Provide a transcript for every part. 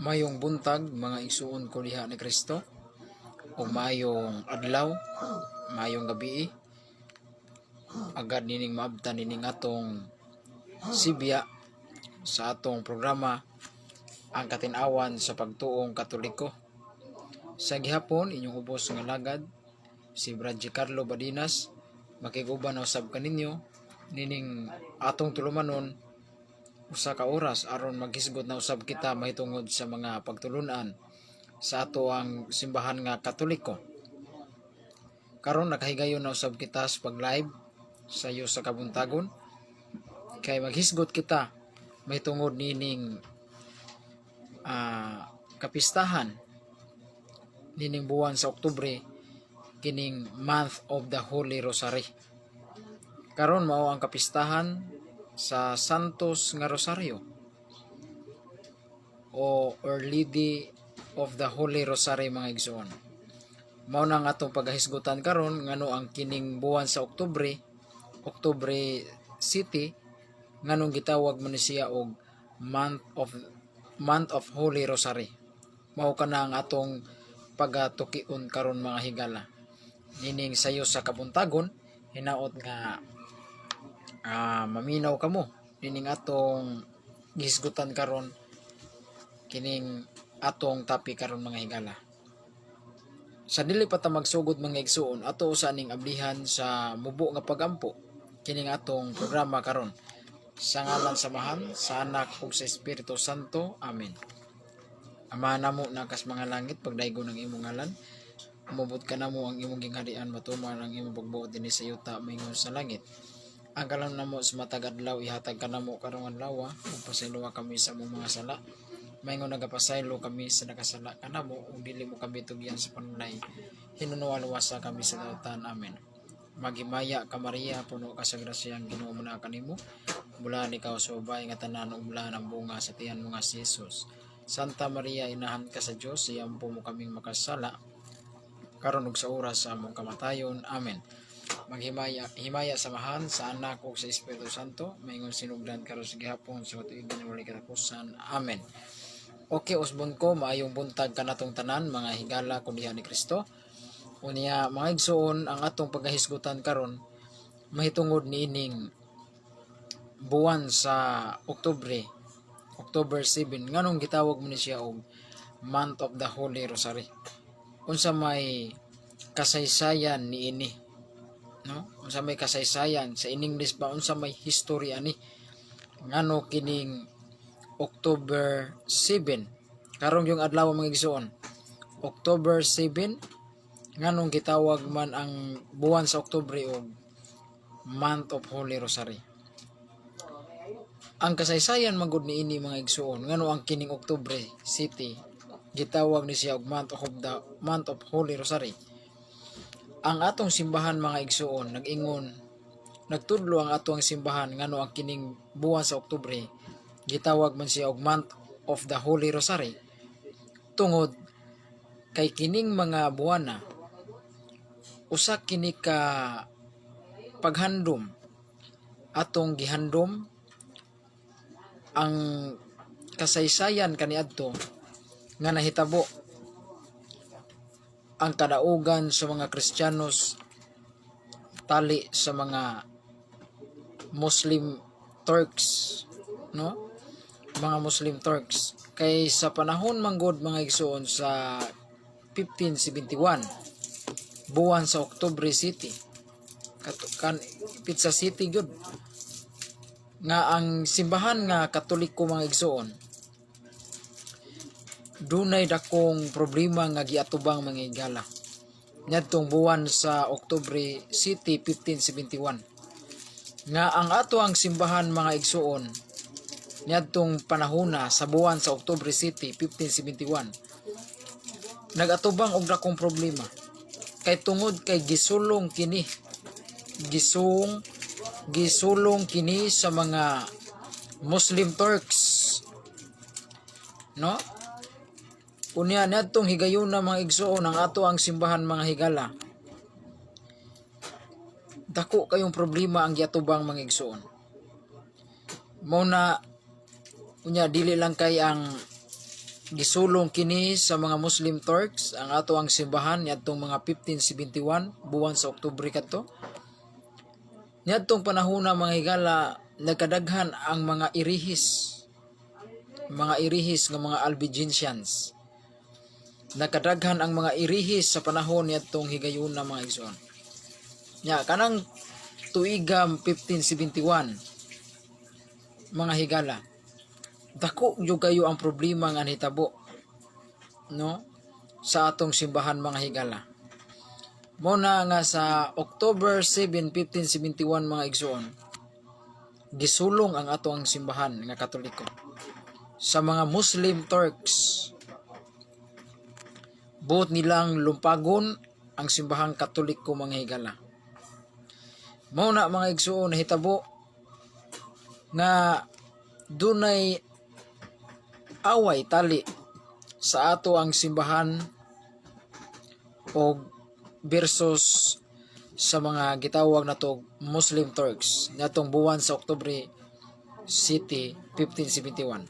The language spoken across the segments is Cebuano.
Maayong buntag, mga igsuon ko diha ni Kristo, ug maayong adlaw, maayong gabi, agad nining maabtan nining atong sibya sa atong programa, Ang Katin-awan sa Pagtuong Katoliko. Sa gihapon, inyong ubos nga lagad, si Brad Carlo Badinas, makiguban usab kaninyo nining atong tulumanon usa ka oras aron maghisgot na usab kita mahitungod sa mga pagtulunan sa ato ang simbahan nga Katoliko. Karon nakahigayon na usab kita sa pag-live sa iyo sa kabuntagon kay maghisgot kita mahitungod nining kapistahan nining buwan sa Oktubre, kining Month of the Holy Rosary. Karon mao ang kapistahan sa Santos nga Rosario o Our Lady of the Holy Rosary, mga igsoon. Mao na ang atong paghahisgutan karon, ngano ang kining buwan sa Oktubre, Oktubre City, nganong gitawag man ni siya og Month of Holy Rosary. Mao kana ang atong pagatukion karon, mga higala. Nining sayo sa kabuntagon, hinaot nga maminaw kamo nining atong gihisgutan karon, kining atong topic karon, mga higala. Sa dili pa ta magsugod, mga igsuon, ato usa ning ablihan sa mubo nga pagampo kining atong programa karon. Sa ngalan sa Amahan, sa Anak ug sa Espiritu Santo. Amen. Ama namo na kas mga langit, pagdaygon ang imong ngalan. Umabot ka namo ang imong gingharian, matuman ang imong pagbuot dinhi sa yuta maingon sa langit. Ang kalam namo sa matag adlaw ihatag kanamo karong adlaw, ug pasayloa kami sa among mga sala. Maingon nagapasaylo kami sa nakasala kanamo, ug dili mo kami tugyan sa panulay. Hinunoa luwasa kami sa dautan. Amen. Maghimaya ka, Maria, puno ka sa grasya, ang Ginoo naa kanimo. Bulahan ikaw sa babae nga tanan ug bulahan ang bunga sa tiyan mo nga si Jesus. Santa Maria, inahan ka sa Dios, iampo mo kaming makasala karon ug sa oras sa among kamatayon. Amen. Maghimaya himaya sa Amahan, sa Anak ug sa Espiritu Santo, maingon sinugdan karon sa gihapon sa katuigan walay katapusan. Amen. Okay, usbon ko, maayong buntag kanatong tanan, mga higala ko diha ni Kristo. Unya, mga igsuon, ang atong pagkahisgutan karon mahitungod niining buwan sa Oktubre, October 7, nganong gitawag mo ni siya og Month of the Holy Rosary? Unsa may kasaysayan niini, no? Unsa may kasaysayan, sa in English ba, unsa may history ani, ngano kining October 7 karon yung adlaw, mga igsuon, October 7, nganong gitawag man ang buwan sa Oktubre og Month of Holy Rosary? Ang kasaysayan magud niini, mga igsuon, ngano ang kining Oktubre City gitawag ni siya og Month of Holy Rosary. Ang atong simbahan, mga igsuon, nag-ingon, nagtudlo ang atong simbahan ngano ang kining buwan sa Oktubre gitawag man siya og Month of the Holy Rosary, tungod kay kining mga buwana usa kini ka paghandom, atong gihandom ang kasaysayan kaniadto nga nahitabo ang kadaugan sa mga Kristiyanos tali sa mga Muslim Turks, no? Mga Muslim Turks, kay sa panahon manggod, mga igsuon, sa 1571, buwan sa Oktubre City, kan Pizza City gyud nga ang simbahan nga Katoliko, mga igsuon, dunay dakong problema nga giatubang, mga higala, ngadtong buwan sa Oktubre City 1571, nga ang ato ang simbahan, mga igsuon, niadtong panahona sa buwan sa Oktubre City 1571, nagatubang og dakong problema kay tungod kay gisulong kini, gisulong kini sa mga Muslim Turks, no? Unya niadtong higayuna, mga igsuon, ang ato ang simbahan, mga higala, dako kayong problema ang giatubang, mga igsuon. Mao na unya dili lang kay ang Gisulong kini sa mga Muslim Turks ang ato ang simbahan niadtong mga 1571, buwan sa Oktubre kadto. Niadtong panahona, mga higala, nagkadaghan ang mga irihis nga mga Albigensians. Nagkadaghan ang mga irihis sa panahon niadtong higayuna, mga igsoon. Nya kanang tuiga 1571, mga higala, dako gyud kayo ang problema nga nahitabo, no, sa atong simbahan, mga higala. Mo na nga sa October 7, 1571, mga igsoon, gisulong ang ato ang simbahan nga Katoliko sa mga Muslim Turks. Buot nilang lumpagon ang simbahang Katoliko, mga higala. Mao na, mga igsoon, nahitabo nga dunay away tali sa ato ang simbahan og versus sa mga gitawag nato Muslim Turks natong buwan sa Oktubre City 1571.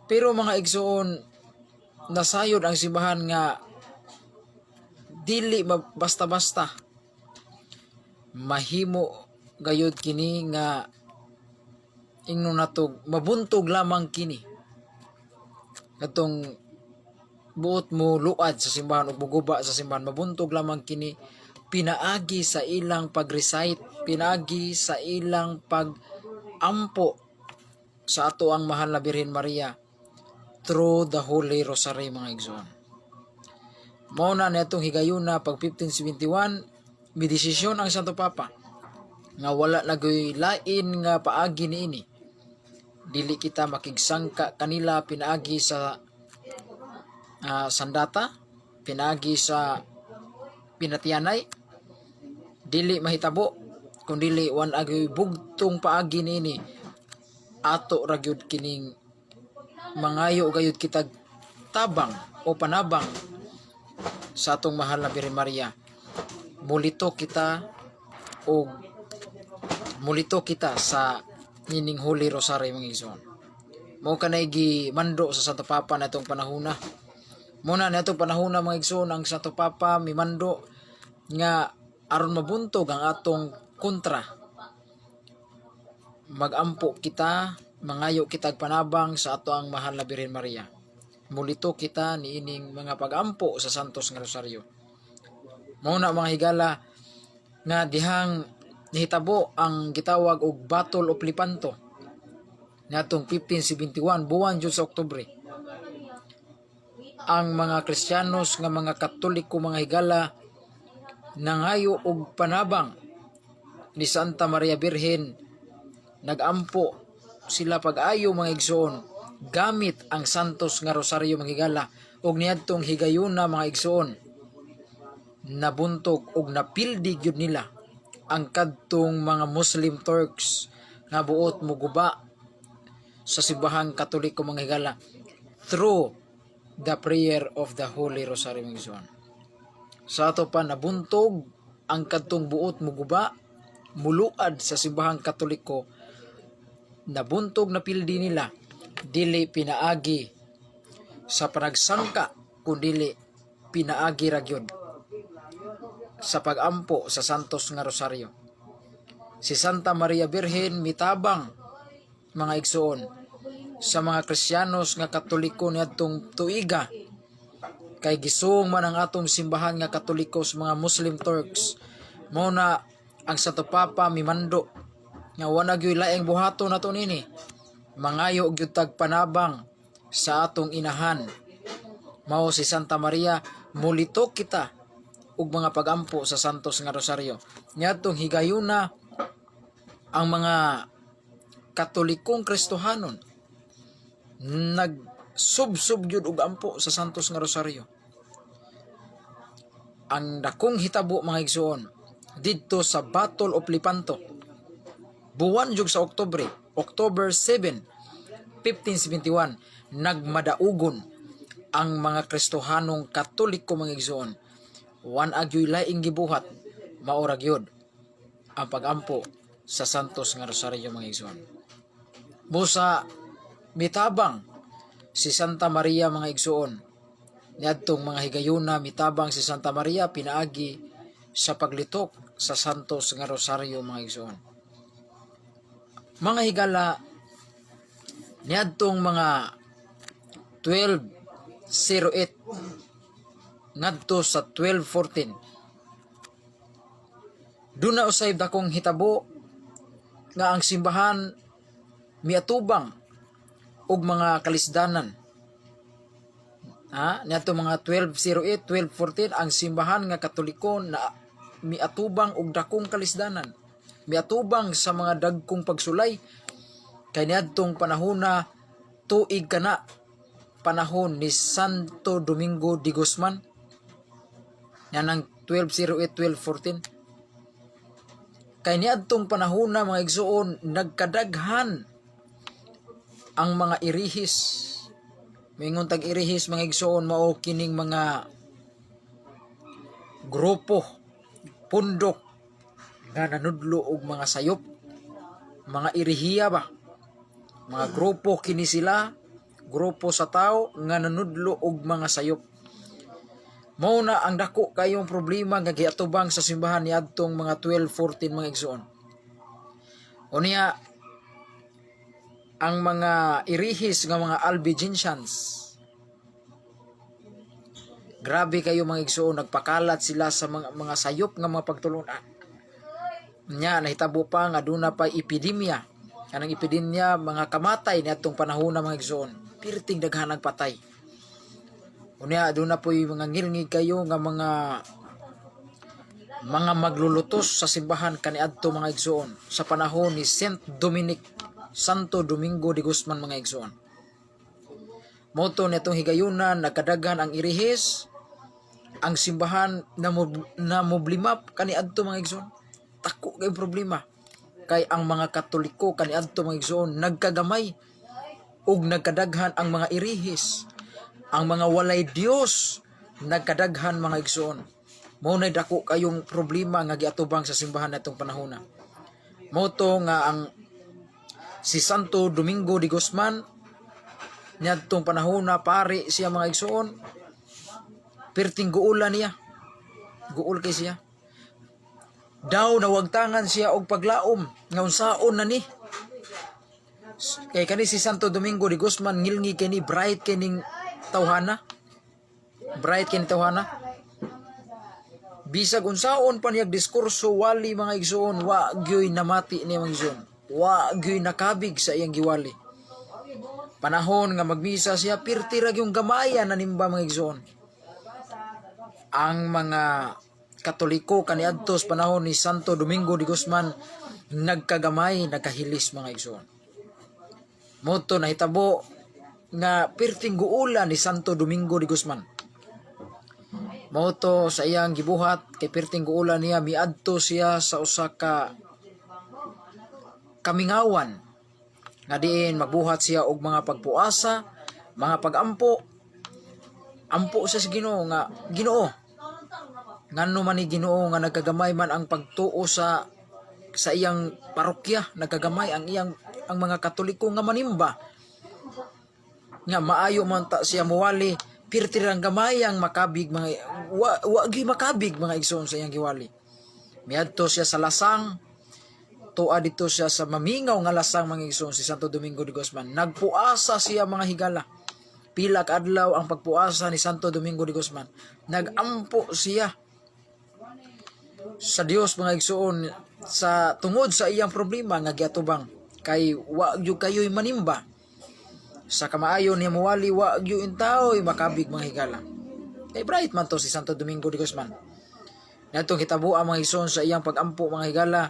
Pero, mga igsoon, nasayod ang simbahan nga dili basta-basta mahimo gayud kini nga ingnon nato mabuntog lamang kini katong buot mo luad sa simbahan ug muguba sa simbahan. Mabuntog lamang kini pinaagi sa ilang pag-recite, pinaagi sa ilang pag-ampo sa ato ang mahal na Birhen Maria through the Holy Rosary, mga igsoon. Mao na niadtong higayuna pag 1571, midesisyon ang Santo Papa nga wala na gyud lain nga paagi niini. Dili kita makigsangka kanila pinaagi sa sandata, pinaagi sa pinatyanay. Dili mahitabo kung dili wa gyuy bugtong paagi niini. Ato ra gyud kining mangayo gayud kitag tabang o panabang sa atong mahal na Birhen Maria. Mulito kita og mulito kita sa nining Holy Rosary, mga igsoon. Mao kanay gimando sa Santo Papa na itong panahona. Muna na itong panahona, mga igsoon, ang Santo Papa mimando nga aron mabuntog ang atong kontra, magampo kita, mangayo kitag panabang sa ato ang mahal na Birhen Maria. Mulito kita niining mga pagampo sa Santos nga Rosaryo. Mao na, mga higala, nga dihang nahitabo ang gitawag og Battle of Lepanto niadtong 1571, buwan jud sa Oktubre. Ang mga Kristiyanos nga mga Katoliko, mga higala, nangayo og panabang ni Santa Maria Birhen. Nagampo sila pag-ayo, mga igsoon, gamit ang Santos nga Rosaryo, mga higala, ug niadtong higayuna, mga igsoon, nabuntog og napildi gyud nila ang kadtong mga Muslim Turks nga buot muguba sa simbahang Katoliko, mga higala, through the prayer of the Holy Rosary, mga igsoon. Sa ato pa, nabuntog ang kadtong buot muguba, muluad sa simbahang Katoliko. Nabuntog, napildi nila, dili pinaagi sa panagsangka kundili pinaagi ra gyud sa pagampo sa Santos nga Rosaryo. Si Santa Maria Birhen mitabang, mga igsoon, sa mga Kristiyanos nga Katoliko niadtong tuiga kay gisuong man ang atong simbahan nga Katoliko sa mga Muslim Turks. Mao na ang Santo Papa mimando nga wala gyud laing buhaton nato nini, mangayo gyud tag panabang sa atong inahan, mao si Santa Maria. Mulito kita og mga pagampo sa Santos nga Rosaryo. Niadtong higayuna, ang mga Katolikong Kristohanon nagsubsob gyud og ampo sa Santos nga Rosaryo. Ang dakong hitabo, mga igsoon, didto sa Battle of Lepanto, buwan jud sa Oktubre, October 7, 1571, nagmadaugon ang mga Kristohanong Katoliko, mga igsoon. Wa gyoy laing gibuhat, mao ra gyud ang pagampo sa Santos nga Rosaryo, mga igsoon. Busa mitabang Si Santa Maria, mga igsuon, niadtong mga higayuna mitabang si Santa Maria pinaagi sa paglitok sa Santos nga Rosaryo, mga igsuon. Mga higala, niadtong mga 12:08 ngadto sa 12:14, duna usay dakong hitabo nga ang simbahan miatubang og mga kalisdanan. Ha, niadto mga 12:08, 12:14, ang simbahan nga Katoliko na miatubang og dakong kalisdanan. Miatubang sa mga dagkong pagsulay kay niadtong panahona tuig kana panahon ni Santo Domingo de Guzman. Yan ang 12:08, 12:14. Kay niadtong panahona, mga igsuon, nagkadaghan ang mga irihis. Mingon tag irihis, mga igsuon, mao kining mga grupo, pundok nga nanudlo og mga sayop, mga irihiya ba. Mga grupo kini sila, grupo sa tao nga nanudlo og mga sayop. Mao na ang dako kayong problema nga giatubang sa simbahan niadtong mga 12:14, mga igsuon. Unya ang mga irihis nga mga Albigensians, grabe kayo, mga igsuon, nagpakalat sila sa mga sayop nga mga pagtulunan. Nya nahitabo pa nga duna pa epidemya. Kanang epidemya, mga kamatay niadtong panahon na, mga igsuon. Pirting daghan nagpatay. Unya aduna po'y mga ngilngig kayo nga mga maglulutos sa simbahan kaniadto, mga igsuon, sa panahon ni Saint Dominic, Santo Domingo de Guzman, mga igsuon. Mao to nitong higayuna nagkadaghan ang irihis, ang simbahan na moblimap kaniadto, mga igsuon. Dako kay problema kay ang mga Katoliko kaniadto, mga igsuon, nagkagamay ug nagkadaghan ang mga irihis, ang mga walay Dios nagkadaghan, mga igsuon. Mao nay dako kayong problema nga giatubang sa simbahan natong panahona. Mao to nga ang si Santo Domingo de Guzman niadtong panahona, pare siya, mga igsuon, perting guula niya. Guol kay siya. Daw nawagtangan siya og paglaom nga unsaon na ni. Kay kani si Santo Domingo de Guzman ngilngi kini, bright kining tawhana. Bright kini tawhana. Bisag unsaon pa niyag diskurso wali, mga igsuon, wa gyoy namati niya, mga igsuon. Wa gyoy nakabig sa iyang giwali. Panahon nga magmisa siya, pirti ra gyung gamaya na nimba, mga igsuon. Ang mga Katoliko kaniadto sa panahon ni Santo Domingo de Guzman nagkagamay, nagkahilis, mga igsuon. Mao to nahitabo nga pirting guula ni Santo Domingo de Guzman. Mao to sa iyang gibuhat kay pirting guula niya, miadto siya sa usa ka kamingawan nga diin magbuhat siya og mga pagpuasa, mga pagampo. Ampo siya sa Ginoo nga, "Ginoo, ngano man ni Ginoo nga nagkagamay man ang pagtuo sa iyang parokya, nagkagamay ang iyang ang mga Katoliko nga manimba?" Nga maayo man ta siya muwali, pirti rang gamay ang makabig, mga wa gyud makabig, mga igsoon, sa iyang giwali. Miadto siya sa lasang, tuwa dito siya sa mamingaw nga lasang, mga igsoon, si Santo Domingo de Guzman. Nagpuasa siya, mga higala. Pila ka adlaw ang pagpuasa ni Santo Domingo de Guzman. Nagampo siya sa Dios, mga igsoon, sa tungod sa iyang problema nga giatubang kay wa gyud kayo'y manimba. Sa kamaayo niya muwali, wa gyud intaoy makabig, mga higala, kay bright man to si Santo Domingo de Guzman. Natong hitabo ang mga igsoon, sa iyang pagampo, mga higala,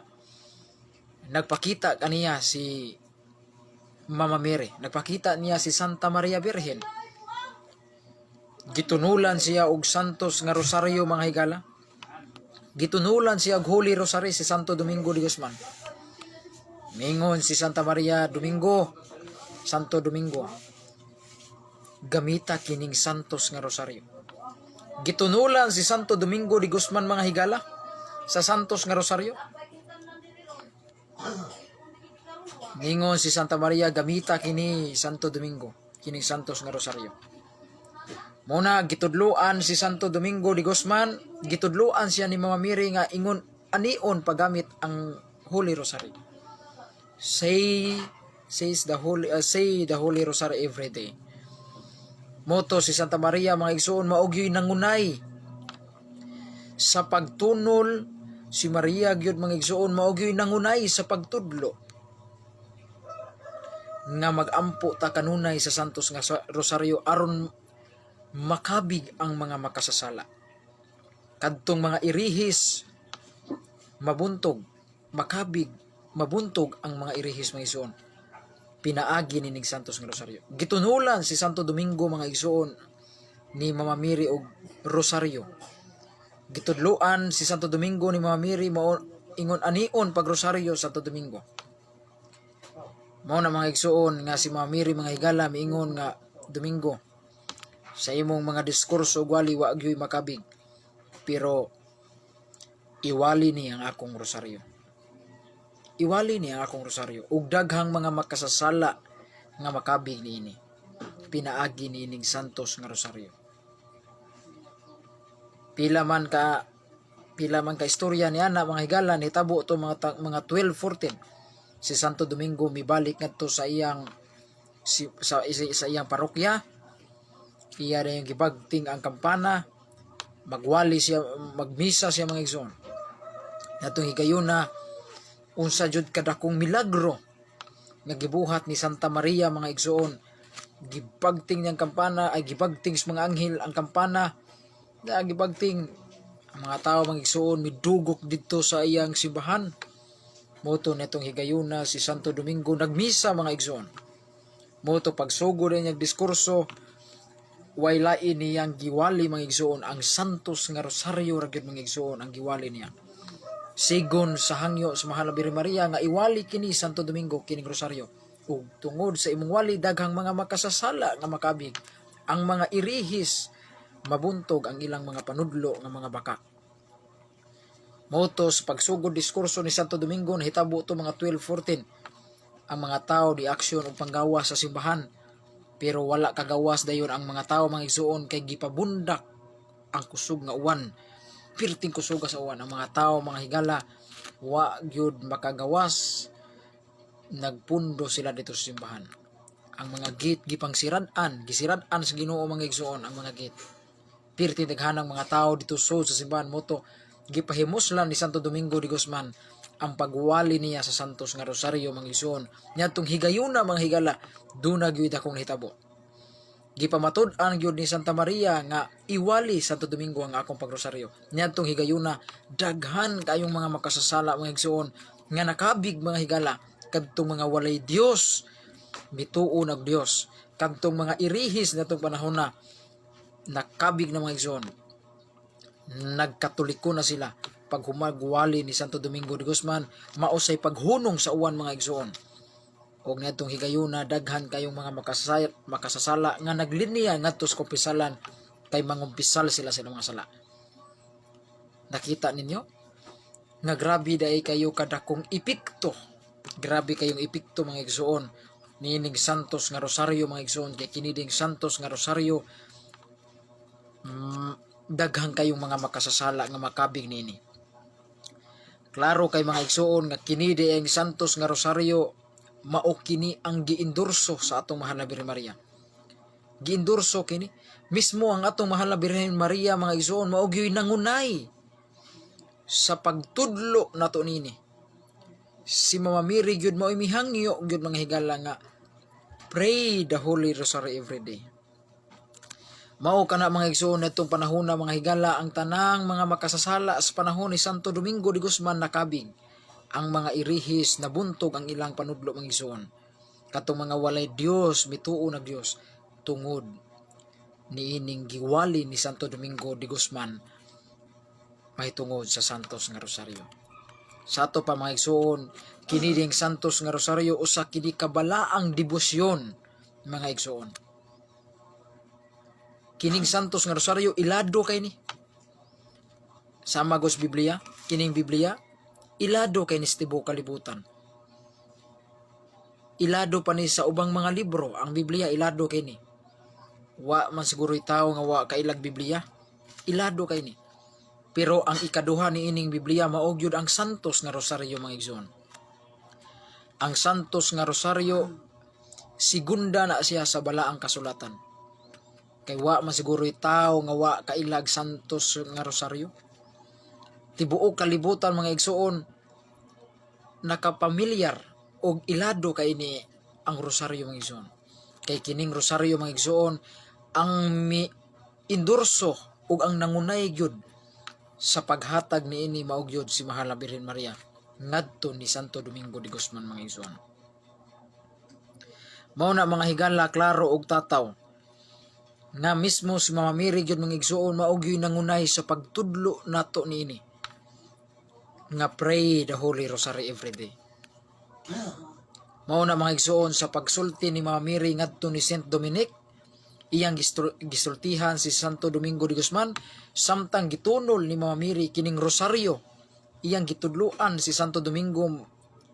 nagpakita kaniya si Mama Mary, nagpakita niya si Santa Maria Birhen. Gitunulan siya og Santos nga Rosaryo, mga higala. Gitunulan siya og Holy Rosary si Santo Domingo de Guzman. Mingon si Santa Maria, "Domingo, Santo Domingo, gamita kining Santos nga Rosaryo." Gitunulan si Santo Domingo de Guzman, mga higala, sa Santos nga Rosaryo. Ningon si Santa Maria, "Gamita kini, Santo Domingo." Kining Santos nga Rosaryo. Muna gitudluan si Santo Domingo de Guzman, gitudluan siya ni Mama Mary nga ingon anion paggamit ang Holy Rosary. Say says the Holy say the Holy Rosary every day. Mao to si Santa Maria, mga igsuon, mao gyoy nangunay sa pagtunol. Si Maria gyud, mga igsuon, mao gyoy nangunay sa pagtudlo nga magampo ta kanunay sa Santos nga Rosaryo aron makabig ang mga makasasala. Kadtong mga irihis mabuntog, makabig, mabuntog ang mga irihis, mga igsuon. Pinaagi ni ning Santos nga Rosaryo. Gitunulan si Santo Domingo, mga igsuon, ni Mama Mary og Rosaryo. Gitudloan si Santo Domingo ni Mama Mary mao ingon anion pag Rosaryo Santo Domingo. Mao na, mga igsuon, nga si Mama Mary, mga higala, miingon nga, "Domingo, sa imong mga diskurso ug wali wa gyoy makabig, pero iwali ni ang akong rosaryo. Iwali ni ang akong rosaryo ug daghang mga makasasala nga makabig niini pinaagi niining Santos nga Rosaryo." Pila man ka istorya ni ana, mga higala. Nitabo to mga 12-14. Si Santo Domingo mibalik ngadto sa iyang si, sa iyang parokya. Iya na yung gibagting ang kampana, magwali siya, magmisa siya, mga igsoon. Natong higayuna, unsa jud kadakong milagro nga gibuhat ni Santa Maria, mga igsoon. Gibagting niyang kampana, ay gibagting sa mga anghel ang kampana na gibagting. Ang mga tao, mga igsoon, midugok didto sa iyang simbahan. Mao to netong higayuna si Santo Domingo nagmisa, mga igsoon. Mao to pagsugod niya diskurso, way lain niyang giwali, mga igsoon, ang Santos nga Rosaryo ra gyud, mga igsoon, ang giwali niya. Sigon sa hangyo sa Mahal na Birhen Maria nga iwali kini, Santo Domingo, kining rosaryo. Ug tungod sa imong wali, daghang mga makasasala nga makabig. Ang mga irihis mabuntog ang ilang mga panudlo nga mga bakak. Mao to sa pagsugod diskurso ni Santo Domingo, nahitabo to mga 12-14. Ang mga tao di aksyon og panggawas sa simbahan, pero wala kagawas dayon ang mga tao, mga igsuon, kay gipabundak ang kusog nga uwan. Pirting kusoga sa uwan. Ang mga tao, mga higala, wa gyud makagawas. Nagpundo sila dito sa simbahan. Ang mga gate gipang sirad-an, gisirad-an sa Ginoo, mga igsuon, ang mga gate. Pirti daghanang mga tao dito so sa simbahan. Mao to gipahimuslan ni Santo Domingo de Guzman ang pagwali niya sa Santos nga Rosaryo, mga igsuon. Niadtong higayuna, mga higala, duna gyud akong nahitabo. Gipamatud-an gyud ni Santa Maria nga iwali, Santo Domingo, ang akong pagrosaryo. Niadtong higayuna, daghan kayong mga makasasala, mga igsuon, nga nakabig, mga higala. Kadtong mga walay Dios mituo nag Dios. Kadtong mga irihis natong panahon na nakabig na, mga igsuon. Nagkatoliko na sila pag humagwali ni Santo Domingo de Guzman. Mausay paghunong sa uwan, mga igsuon. Og niadtong higayuna, daghan kayong mga makasasala nga naglinya ngadto sa kumpisalan kay mangumpisal sila sa ilang mga sala. Nakita ninyo nga grabe dai kayo kadakong epekto. Grabe kayong epekto, mga igsuon, niining Santos nga Rosaryo, mga igsuon, kay kini ding Santos nga Rosaryo, daghang kayong mga makasasala nga makabig niini. Klaro kay, mga igsuon, nga kini di ang Santos nga Rosaryo mao kini ang giendorso sa atong Mahal na Birhen Maria. Giendorso kini mismo ang atong Mahal na Birhen Maria, mga igsuon, mao gyud nangunay sa pagtudlo nato nini. Si Mama Mary gyud mao mihangyo gyud, mga higala, nga pray the Holy Rosary every day. Mao kana, mga igsuon, netong panahon na, mga higala, ang tanang mga makasasala sa panahon ni Santo Domingo de Guzman nakabig. Ang mga irihis nabuntog ang ilang panudlo, mga igsuon. Katong mga walay Dios mituo nag Dios tungod niining giwali ni Santo Domingo de Guzman mahitungod sa Santos nga Rosaryo. Sa ato pa, mga igsuon, kini ding Santos nga Rosaryo usa kini kabalaang debosyon, mga igsuon. Kining Santos nga Rosaryo ilado kay ni. Sama gos Biblia, kining Biblia ilado kay ni sa tibuok kalibutan. Ilado pa ni sa ubang mga libro. Ang Biblia, ilado kay ni. Wa man siguro tawo nga wa kailag Biblia. Ilado kay ni. Pero ang ikaduha ni ining Biblia mao gyud ang Santos nga Rosaryo, mga igsoon. Ang Santos nga Rosaryo, segunda na siya sa Balaang Kasulatan. Kay wa man siguro tao nga wa kailag Santos nga Rosaryo. Tibuok kalibutan, mga igsoon, nakapamilyar og ilado kay ni ang rosaryo, mga igsoon. Kay kining rosaryo, mga igsoon, ang mi endorso ug ang nangunay gyud sa paghatag niini mao gyud si Mahal na Birhen Maria ngadto ni Santo Domingo de Guzman, mga igsoon. Mao na, mga higala, klaro og tataw nga mismo si Mama Mary gyud, mga igsoon, mao gyud nangunay sa pagtudlo nato niini nga pray the Holy Rosary every day. Mao na, mga igsoon, sa pagsulti ni Mama Mary ngadto ni Saint Dominic, iyang gisultihan si Santo Domingo de Guzman samtang gitunol ni Mama Mary kining rosaryo, iyang gitudloan si Santo Domingo,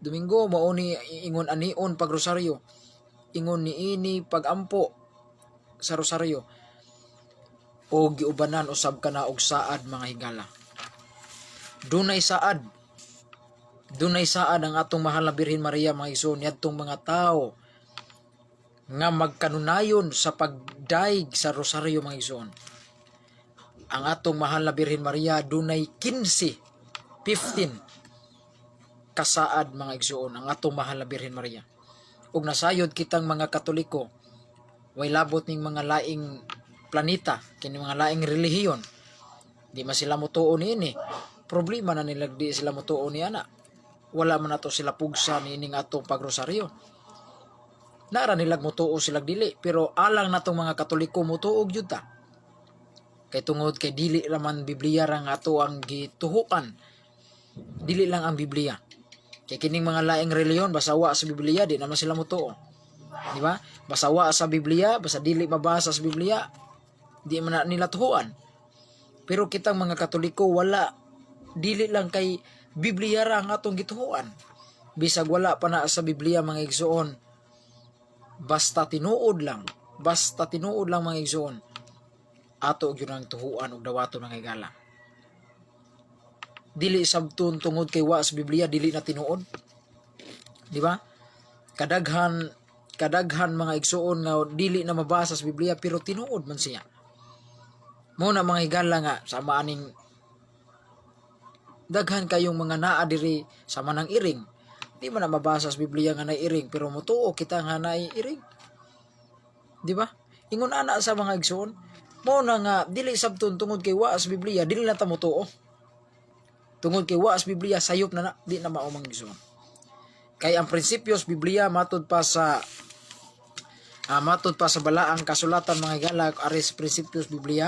"Domingo, mao ni ingon anion pag rosaryo, ingon niini pagampo sa rosaryo," o giubanan usab kana og saad, mga higala. Dunay saad. Dunay saad ang atong mahal na Birhen Maria, mga igsoon, niadtong mga tao nga magkanunayon sa pagdaig sa rosaryo, mga igsoon. Ang atong mahal na Birhen Maria dunay 15, 15 kasaad, mga igsoon, ang atong mahal na Birhen Maria. Ug nasayod kitang mga Katoliko, way labot ning mga laing planeta, kini mga laing relihiyon. Di man sila motuo niini. Problema na nila di sila motuo ni ana. Wala man nato sila pugsa niining atong pagrosaryo. Nara nilag motuo sila dili, pero alang natong mga Katoliko, motuo gyud ta. Kay tungod kay dili raman Biblia ra nga ato ang gituhukan. Dili lang ang Biblia. Kay kining mga laing relihiyon, basta wa sa Biblia, di naman sila motuo. Di ba? Basta wa sa Biblia, basta dili mabasa sa Biblia, di man na nila tuhuan. Pero kitang mga Katoliko, wala, dili lang kay Biblia ra ang atong gituhuan. Bisag wala pa na sa Biblia, mga igsoon, basta tinuod lang, basta tinuod lang, mga igsoon, ato gyud ang tuhuan ug dawaton, mga higala. Dili sabton tungod kay wa sa Biblia, dili na tinuod. Di ba? Kadaghan kadaghan, mga igsoon, nga dili na mabasa sa Biblia pero tinuod man siya. Mao na, mga higala, nga sama aning daghan kayong mga naa diri sama ng iring. Di man na mabasa sa Biblia nga naay iring, pero motuo kita nga naay iring. Di ba? Ingon ana sa mga igsoon. Mao na nga dili sabton tungod kay wa sa Biblia, dili na ta motuo. Tungod kay wa sa Biblia, sayop na na, di na mao, mga igsoon. Kay ang prinsipyo sa Biblia matud pa sa Balaang Kasulatan, mga higala, ari sa prinsipyo sa Biblia,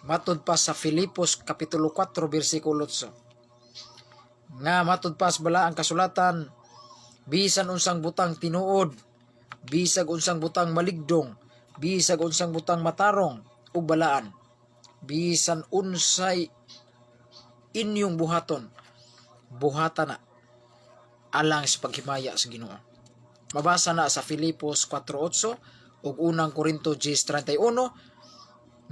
matud pa sa Filipos kapitulo 4 bersikulo 8. Nga matud pa sa Balaang Kasulatan, bisan unsang butang tinuod, bisag unsang butang maligdong, bisag unsang butang matarong ug balaan, bisan unsay inyong buhaton, buhata na alang sa paghimaya sa Ginoo. Mabasa na sa Filipos 4:8 ug Unang Korinto 10:31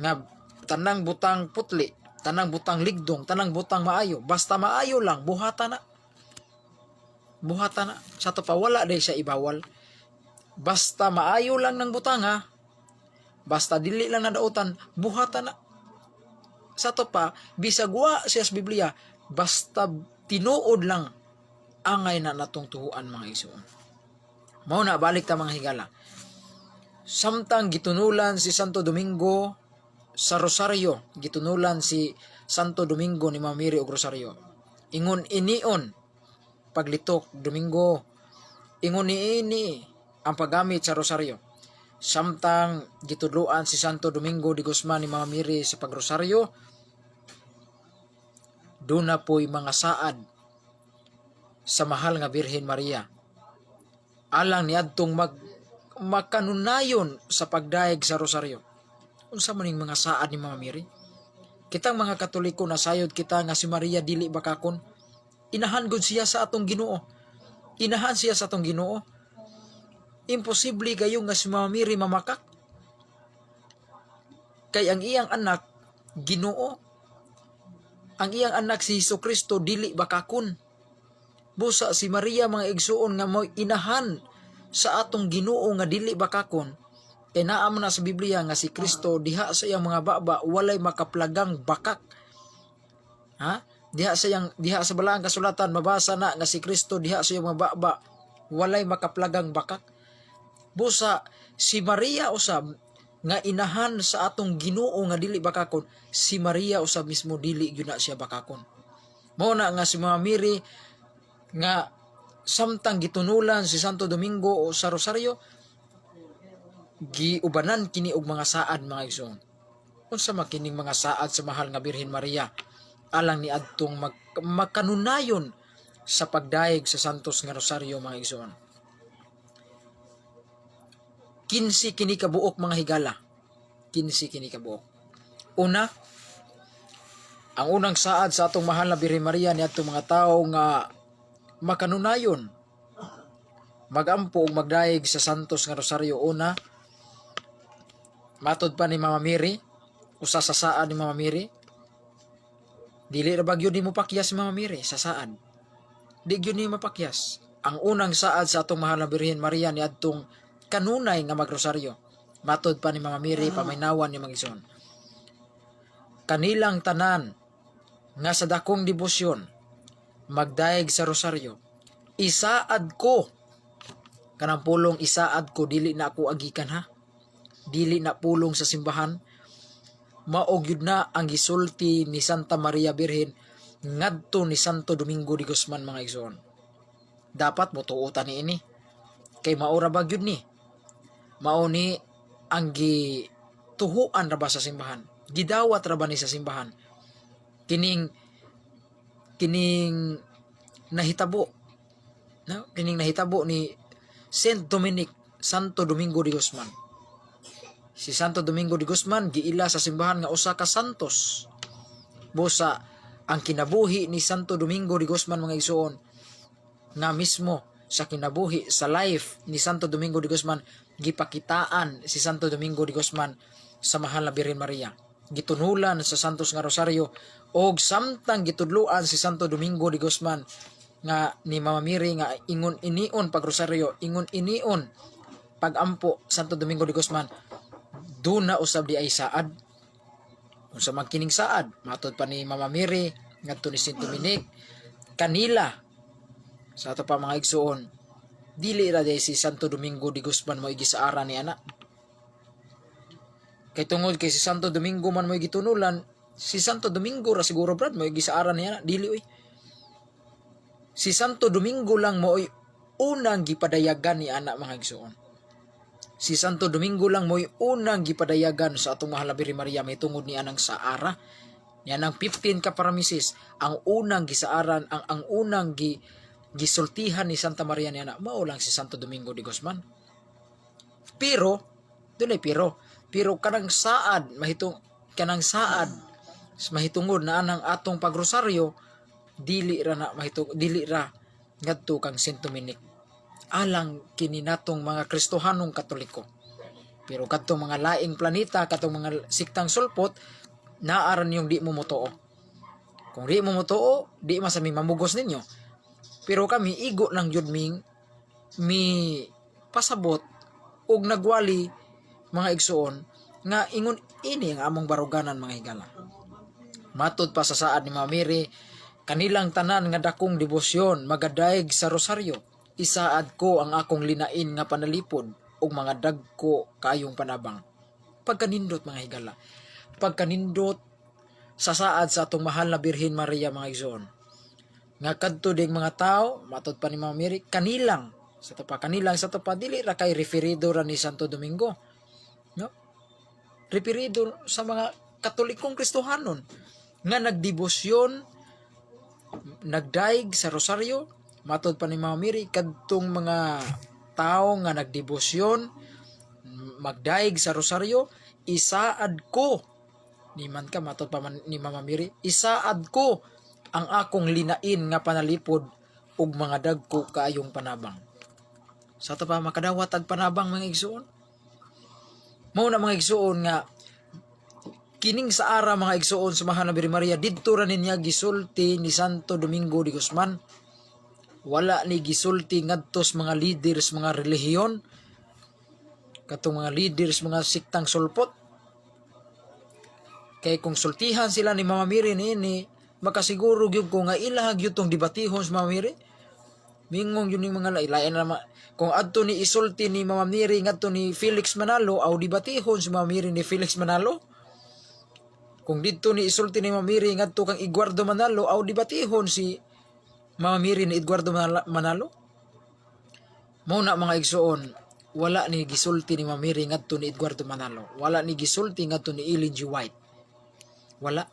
nga tanang butang putli, tanang butang ligdong, tanang butang maayo, basta maayo lang, buhata na. Buhata na. Sa to pa, wala day siya ibawal. Basta maayo lang ng butang ha, basta dili lang nadautan, buhata na. Sa to pa, bisag wa siya sa Biblia, basta tinuod lang, angay na natong tuhuan, mga igsoon. Mao na, balik ta, mga higala. Samtang gitunulan si Santo Domingo sa Rosaryo, gitunulan si Santo Domingo ni Mama Mary og Rosaryo. Ingon inion paglitok, "Domingo, ingon niini ang paggamit sa rosaryo." Samtang gitudloan si Santo Domingo de Guzman ni Mama Mary sa pagrosaryo, duna po'y mga saad sa mahal nga Birhen Maria alang niadtong mag makanunayon sa pagdayeg sa rosaryo. Unsa man ning mga saad ni Mama Mary? Kitang mga Katoliko, nasayod kita nga si Maria dili bakakon. Inahan gud siya sa atong Ginoo. Inahan siya sa atong Ginoo. Imposible kayo nga si Mama Mary mamakak. Kay ang iyang anak, Ginoo. Ang iyang anak si Hesus Kristo dili bakakon. Busa si Maria, mga igsuon, nga mo inahan sa atong Ginoo nga dili bakakon. Kay naa man na sa Biblia nga si Kristo diha sa iyang mga baba walay makaplagang bakak. Ha? Diha sa Balaang Kasulatan mabasa na nga si Kristo diha sa iyang mga baba walay makaplagang bakak. Busa si Maria usab nga inahan sa atong Ginoo nga dili bakakon, si Maria usab mismo dili gyud na siya bakakon. Mao na nga si Mama Mary nga samtang gitunulan si Santo Domingo o sa Rosario, giubanan kini og mga saad, mga igsoon. Unsa man kining mga saad sa mahal nga Birhen Maria alang ni adtong makanunayon sa pagdayeg sa Santos nga Rosario, mga igsoon? 15 kini kabuok, mga higala. 15 kini kabuok. Una, ang unang saad sa atong mahal na Birhen Maria ni atong mga tawo nga makanunayon magampo ug magdayeg sa Santos nga Rosario. Una, matod pa ni Mama Mary, usa sa saad ni Mama Mary, dili ra ba gyud ni mopakyas si Mama Mary sa saad? Di gyud ni mapakyas. Ang unang saad sa atong mahal na Birhen Maria ni adtong kanunay nga magrosaryo, matod pa ni Mama Mary, paminawan ni mga igsoon, "Kanilang tanan nga sa dakong debosyon magdayeg sa rosaryo, isaad ko." Kanang pulong "isaad ko" dili na ako agikan ha, dili na pulong sa simbahan. Mao gyud na ang gisulti ni Santa Maria Birhen ngadto ni Santo Domingo de Guzman, mga igsoon. Dapat motuo ta niini kay mao ra ba gyud ni, mao ni ang gituhuan ra ba sa simbahan, gidawat ra ba ni sa simbahan kining nahitabo, no? Kining nahitabo ni Saint Dominic, Santo Domingo de Guzman. Si Santo Domingo de Guzman giila sa simbahan nga usa ka santos. Busa ang kinabuhi ni Santo Domingo de Guzman, mga igsoon, nga mismo sa kinabuhi, sa life ni Santo Domingo de Guzman, gipakitaan si Santo Domingo de Guzman sa mahal na Birhen Maria, gitunulan sa Santos nga Rosario, og samtang gitudloan si Santo Domingo de Guzman nga ni Mama Mary nga ingon inion pag rosaryo, ingon inion pagampo, Santo Domingo de Guzman duna usab di ay saad. Unsa man kining saad? Matod pa ni Mama Mary ngadto ni Saint Dominic, kanila sa ato pa, mga igsuon, dili ra diay si Santo Domingo de Guzman mo gisaara ni ana. Kay tungod kay si Santo Domingo man mo gitunulan, si Santo Domingo ra siguro, brad, mo gisaara ni ana. Dili oy. Si Santo Domingo lang mo'y unang gipadayagan ni ana, mga igsuon. Si Santo Domingo lang mo'y unang gipadayagan sa atong mahal na Birhen Maria may tungod ni anang saara. Ni anang 15 ka paramisis, ang unang gisaaran, ang unang gisultihan ni Santa Maria ni ana, mao lang si Santo Domingo de Guzman. Pero, dunay pero, pero kanang saad mahitungod na anang atong pagrosaryo, dili ra na mahitungod, dili ra ngadto kang Saint Dominic, alang kini natong mga Kristohanong Katoliko. Pero kadtong mga laing planeta, katong mga siktang sulpot, naa ra niyong di mo motuo. Kung di mo motuo, di man sa mi mamugos ninyo. Pero kami igo lang jud ming mi pasabot og nagwali, mga igsuon, nga ingon ini ang among baruganan, mga higala. Matod pa sa saad ni Mama Mary, "Kanilang tanan nga dakong debosyon magadayeg sa rosaryo. Isaad ko ang akong linain nga panalipod ug mga dagko kaayong panabang." Pagkanindot, mga higala. Pagkanindot sa saad sa atong mahal na Birhen Maria, mga igsoon. Nga kadto ding mga tao, matod pa ni Mama Mary, kanilang sa to pa, kanilang sa to pa, dili ra kay referido ra ni Santo Domingo. No? Referido sa mga Katolikong Kristohanon nga nagdebosyon nagdaig sa rosaryo. Matod pa ni Mama Mary, kadtong mga tao nga nagdebosyon magdaig sa rosaryo, isaad ko ni man ka, matod pa man ni Mama Mary, isaad ko ang akong linain nga panalipod ug mga dagko kaayong panabang. Sa ato pa makadawat ag panabang, mga igsuon. Mao na, mga igsuon, nga kining saara, mga igsuon, sa mahal na Birhen Maria, didto ra ninya gisulti ni Santo Domingo de Guzman. Wala ni gisulti ngadto sa mga leaders, mga relihiyon, katong mga leaders, mga siktang sulpot, kay kung sultihan sila ni Mama Mary niini, makasiguro gyud ko nga ilaha gyud tong debatihon sa Mama Mary. Mingong yun yung mga lailain na kung adto ni isulti ni Mama Mary ngadto ni Felix Manalo, aw debatihon si Mama Mary ni Felix Manalo. Kung didto ni isulti ni Mama Mary ngadto kang Eduardo Manalo, aw debatihon si Mama Mary ni Eduardo Manalo. Mao na, mga igsuon, wala ni gisulti ni Mama Mary ngadto ni Eduardo Manalo. Wala ni gisulti ngadto ni Ellen G. White. Wala.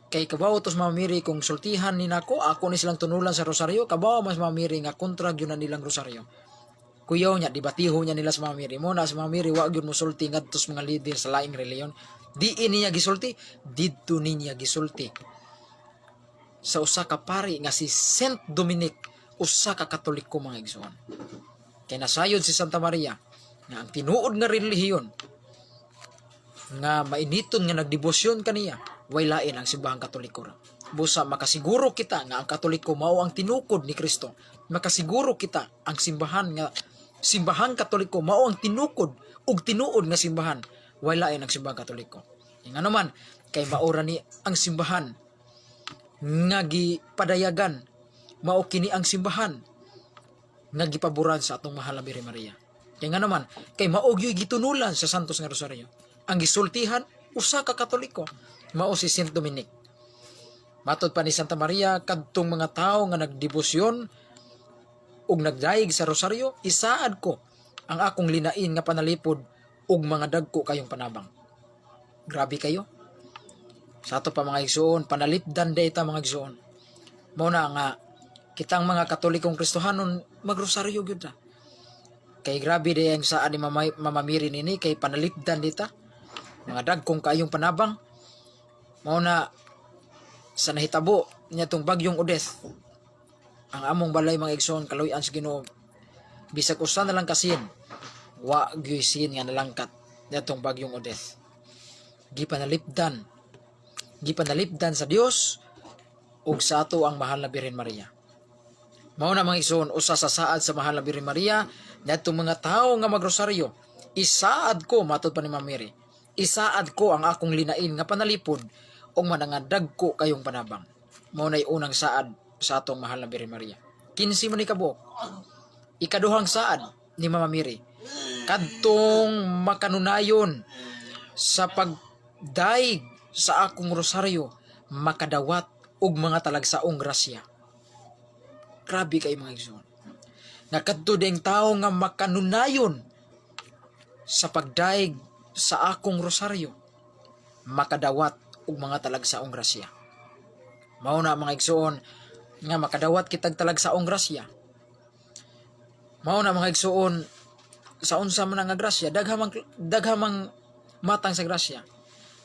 Kay kabaw to sa Mama Mary, kung sultihan ni nako, ako ni silang tunulan sa rosaryo, kabaw mas Mama Mary nga kontra gyud na nilang rosaryo. Kuyaw niya, debatiho niya nila sa Mama Mary. Mao na sa Mama Mary, wa gyud mosulti ngadto sa mga leader sa laing reliyon. Di niya gisulti, didto niya gisulti sa usa ka pari nga si Saint Dominic, usa ka Katoliko, mga igsoon. Kay nasayod si Santa Maria nga ang tinuod nga relihiyon nga mainiton nga nagdebosyon kaniya, way lain ang simbahang Katoliko ra. Busa makasiguro kita nga ang Katoliko mao ang tinukod ni Kristo. Makasiguro kita ang simbahan nga simbahang Katoliko mao ang tinukod ug tinuod nga simbahan, way lain ang simbahang Katoliko. Nga naman kay maora ni ang simbahan nga gipadayagan, mao kini ang simbahan nga gipaboran sa atong mahal na Birhen Maria. Kay nga naman kay mao gyud gitunulan sa Santos nga Rosario. Ang gisultihan, usa ka Katoliko, mao si Saint Dominic. Matod pa ni Santa Maria, kadtong mga tawo nga nagdebosyon ug nagdayeg sa rosaryo, isaad ko ang akong linain nga panalipod ug mga dagko kayong panabang. Grabe kayo. Sa ato pa, mga igsuon, panalipdan day ta, mga igsuon. Mao na nga kitang mga Katolikong Kristohanon, magrosaryo gyud ta. Kay grabe day ang saan ni Mama Mary nini, kay panalipdan dita. Mga dagkong kayong panabang. Mao na sa nahitabo niya tong bagyong Odette. Ang among balay, mga igsoon, kaluy-an sa Ginoo. Bisag usa na lang ka sin, wa gyud sin nga nalangkat niadtong bagyong Odette. Gipanalipdan. Gipanalipdan sa Dios ug sa ato ang mahal na Birhen Maria. Mao na, mga igsoon, usa sa saad sa mahal na Birhen Maria niadtong mga tawo nga magrosaryo. Isaad ko, matod pa ni Mama Mary, isaad ko ang akong linain nga panalipod ug manangadagko kayong panabang. Mao na'y unang saad sa atong mahal na Birhen Maria. 15 man ni kabuok. Ikaduhang saad ni Mama Mary, kadtong makanunayon sa pagdaig sa akong rosaryo, makadawat og mga talagsaong grasya. Grabe kay, mga igsoon. Nga kadto ding tawo nga makanunayon sa pagdaig sa akong rosaryo, makadawat og mga talagsaong grasya. Mao na, mga igsoon, nga makadawat kitag talagsaong grasya. Mao na, mga igsoon, sa unsa man nga grasya, daghan mang matang sa grasya.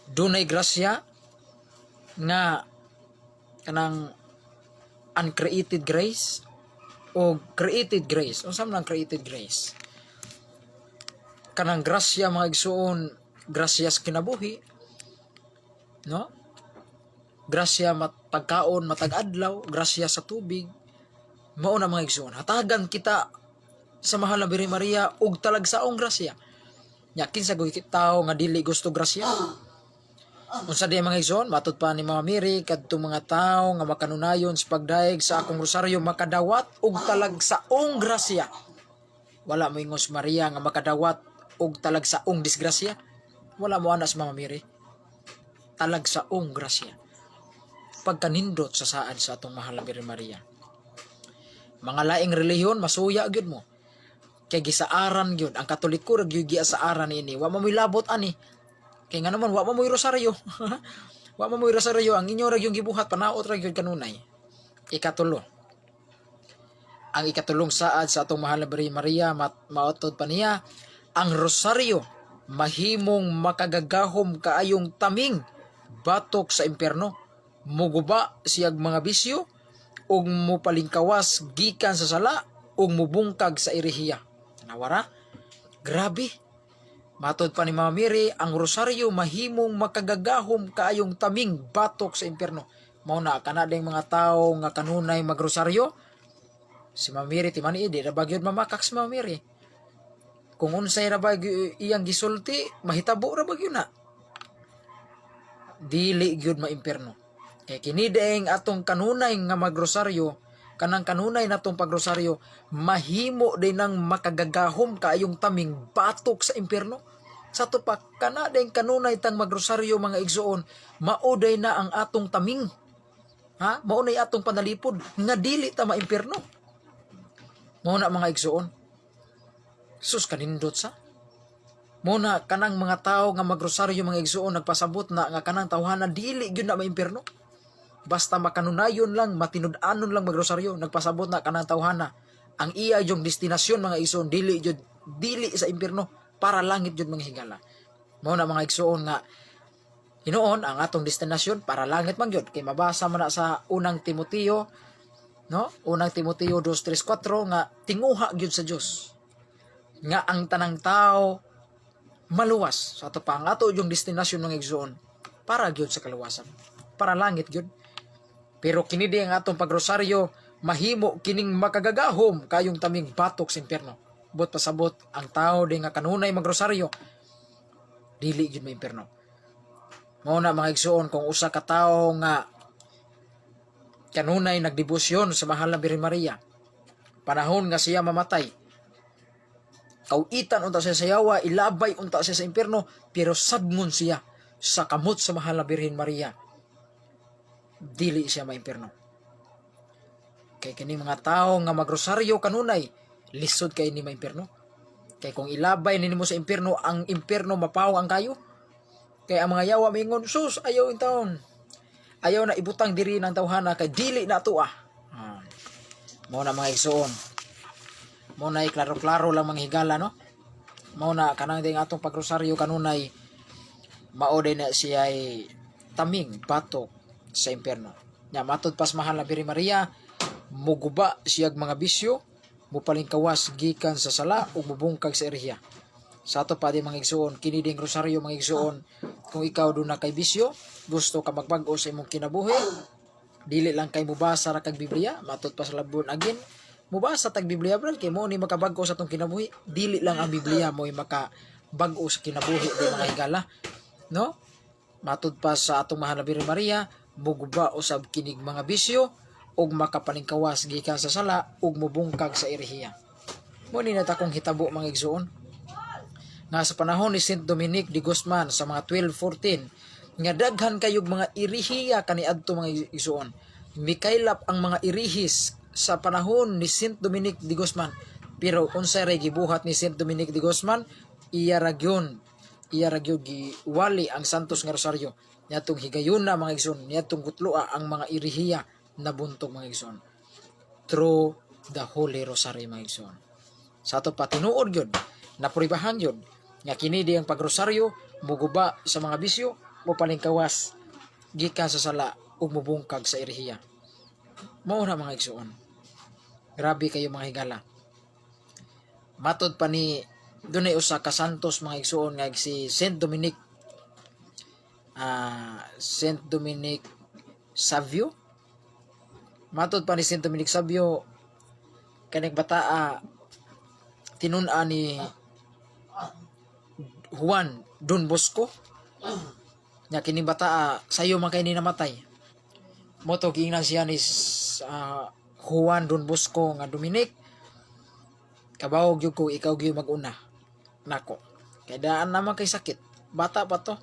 Dunay grasya nga kanang uncreated grace o created grace. Unsa man ang created grace? Kanang grasya, mga igsoon, grasya sa kinabuhi, no? Grasya pagkaon matag adlaw, grasya sa tubig. Mao na, mga igsoon. Hatagan kita sa mahal na Birhen Maria og talagsaong grasya. Nya kinsa gyud tao nga dili gusto grasya? Unsa di, mga igsoon, matod pa ni Mama Mary, kadtong mga tao nga makanunayon sa pagdayeg sa akong rosaryo, makadawat og talagsaong grasya. Wala mo ingon si Maria nga makadawat og talagsaong disgrasya. Wala mo ana si Mama Mary. Talagsaong grasya. Pagkanindot sa saad sa atong mahal na Birhen Maria. Mga laing relihiyon, masuya gyud mo. Kay gisaaran gyud ang Katoliko ra gyud giasaaran ini. Wa mo labot ani. Kay nga naman wa mo mo'y rosaryo. Wa mo mo'y rosaryo, ang inyo ra gyud gibuhat, panaot ra gyud kanunay. Ikatulo. Ang ikatulong saad sa atong mahal na Birhen Maria, mautod pa niya, ang rosaryo mahimong makagagahom kaayong taming batok sa impyerno. Muguba siyag mga bisyo ug mupalingkawas gikan sa sala. ug mubungkag sa erehiya. Nawara? Grabe. Matod pa ni Mama Mary, ang rosaryo mahimong makagagahom kaayong taming batok sa impyerno. Mao na kana ding mga tao nga kanunay magrosaryo, si Mama Mary ti man di ra ba gyud mamakak si Mama Mary? Kung unsay ra ba iyang gisulti, mahitabo ra ba gyud na? Dili gyud maimpierno. Kay kini dieng atong kanunay nga magrosaryo, kanang kanunay natong pagrosaryo, mahimo din nang makagagahom kaayong taming batok sa impyerno. Sa ato pa, kana din kanunay tang magrosaryo, mga igsoon, mao day na ang atong taming. Ha? Mao nay atong panalipod nga dili ta maimpierno. Mao na, mga igsoon. Sus, kanindot sa. Mao na kanang mga tao nga magrosaryo, mga igsoon, nagpasabot na nga kanang tawhana dili gyud na maimpierno. Basta makanunayon lang, matinud-anon lang magrosaryo, nagpasabot na kanang tawhana. Ang iya yung destinasyon, mga igsoon, dili jud, dili sa impierno, para langit jud, mga higala. Mao na, mga igsoon, nga hinuon ang atong destinasyon para langit man gyud kay mabasa man na sa Unang Timoteo, no? Unang Timoteo 2:3-4 nga tinguha gyud sa Dios nga ang tanang tao maluwas. Sa ato pa, ang ato yung destinasyon ng igsoon para gyud sa kaluwasan, para langit gyud. Pero kini di ang atong pagrosaryo, mahimo kining makagagahom kayong taming batok sa impyerno. Buot pasabot, ang tao di nga kanunay magrosaryo dili gyud maimpyerno. Mao na, mga igsoon, kung usa ka tawo nga kanunay nagdebosyon sa Mahal na Birhen Maria, panahon nga siya mamatay, kawitan unta siya sa yawa, ilabay unta siya sa impyerno, pero sagmon siya sa kamot sa Mahal na Birhen Maria, dili siya maimpyerno. Kay kini mga tao nga magrosaryo kanunay, lisod kay ni maimpyerno. Kay kung ilabay nimo sa impyerno, ang impyerno mapawong ang kayo. Kay ang mga yawa mingon, "Sus, ayaw intawon. Ayaw na ibutang diri ng tawhana kay dili na to ah." Ah. Mao na, mga igsoon. Mao na, klaro-klaro lang, mga higala, no? Mao na kanang ding atong pagrosaryo kanunay, mao din na siya ay taming batok sa impyerno. Nya matod pas Mahal na Birhen Maria, muguba siyag mga bisyo, mupalingkawas gikan sa sala ug mubungkag sa erehiya. Sa ato pa di, mga igsoon, kini ding rosaryo, mga igsoon, kung ikaw duna kay bisyo, gusto ka magbag-o sa imong kinabuhi, dili lang kay mubasa ra kag Biblia. Matod pa sa Labon again, mubasa tag Biblia, brad, kay mo ni makabag-o sa atong kinabuhi. Dili lang ang Biblia mo makabag-o sa kinabuhi di, mga higala, no? Matod pa sa atong Mahal na Birhen Maria, muguba usab kinig mga bisyo ug makapalingkawas gikan sa sala ug mubungkag sa erehiya. Mo ni natakong hitabo, mga igsoon, nga sa panahon ni Saint Dominic de Guzman sa mga 1214 nga daghan kayog mga erehiya kaniadto, mga igsoon. Mikaylap ang mga erehis sa panahon ni Saint Dominic de Guzman. Pero unsay ray gibuhat ni Saint Dominic de Guzman? Iya ra gyud giwali ang Santos nga Rosaryo. Niadtong higayuna, mga igsoon, niadtong gutloa, ang mga erehiya nabuntog, mga igsoon, through the Holy Rosary, mga igsoon. Sa ato pa, tinuod gyud, napuribahan gyud nga kini di ang pagrosaryo muguba sa mga bisyo, mopalingkawas gikan sa sala ug mubungkag sa erehiya. Mao na, mga igsoon. Grabe kayo, mga higala. Matod pa ni dunay usa ka santos, mga igsoon, nga si Saint Dominic, Saint Dominic Savio. Matod pa ni Saint Dominic Savio, kaning bataa tinun-an ni Juan Don Bosco. Nya kining bataa sayo man kay ni namatay. Mo to giingnan siya ni Juan Don Bosco nga, "Dominic, kabaw gyud ko ikaw gyud mag-una nako kay daan naman kay sakit." Bata pa to.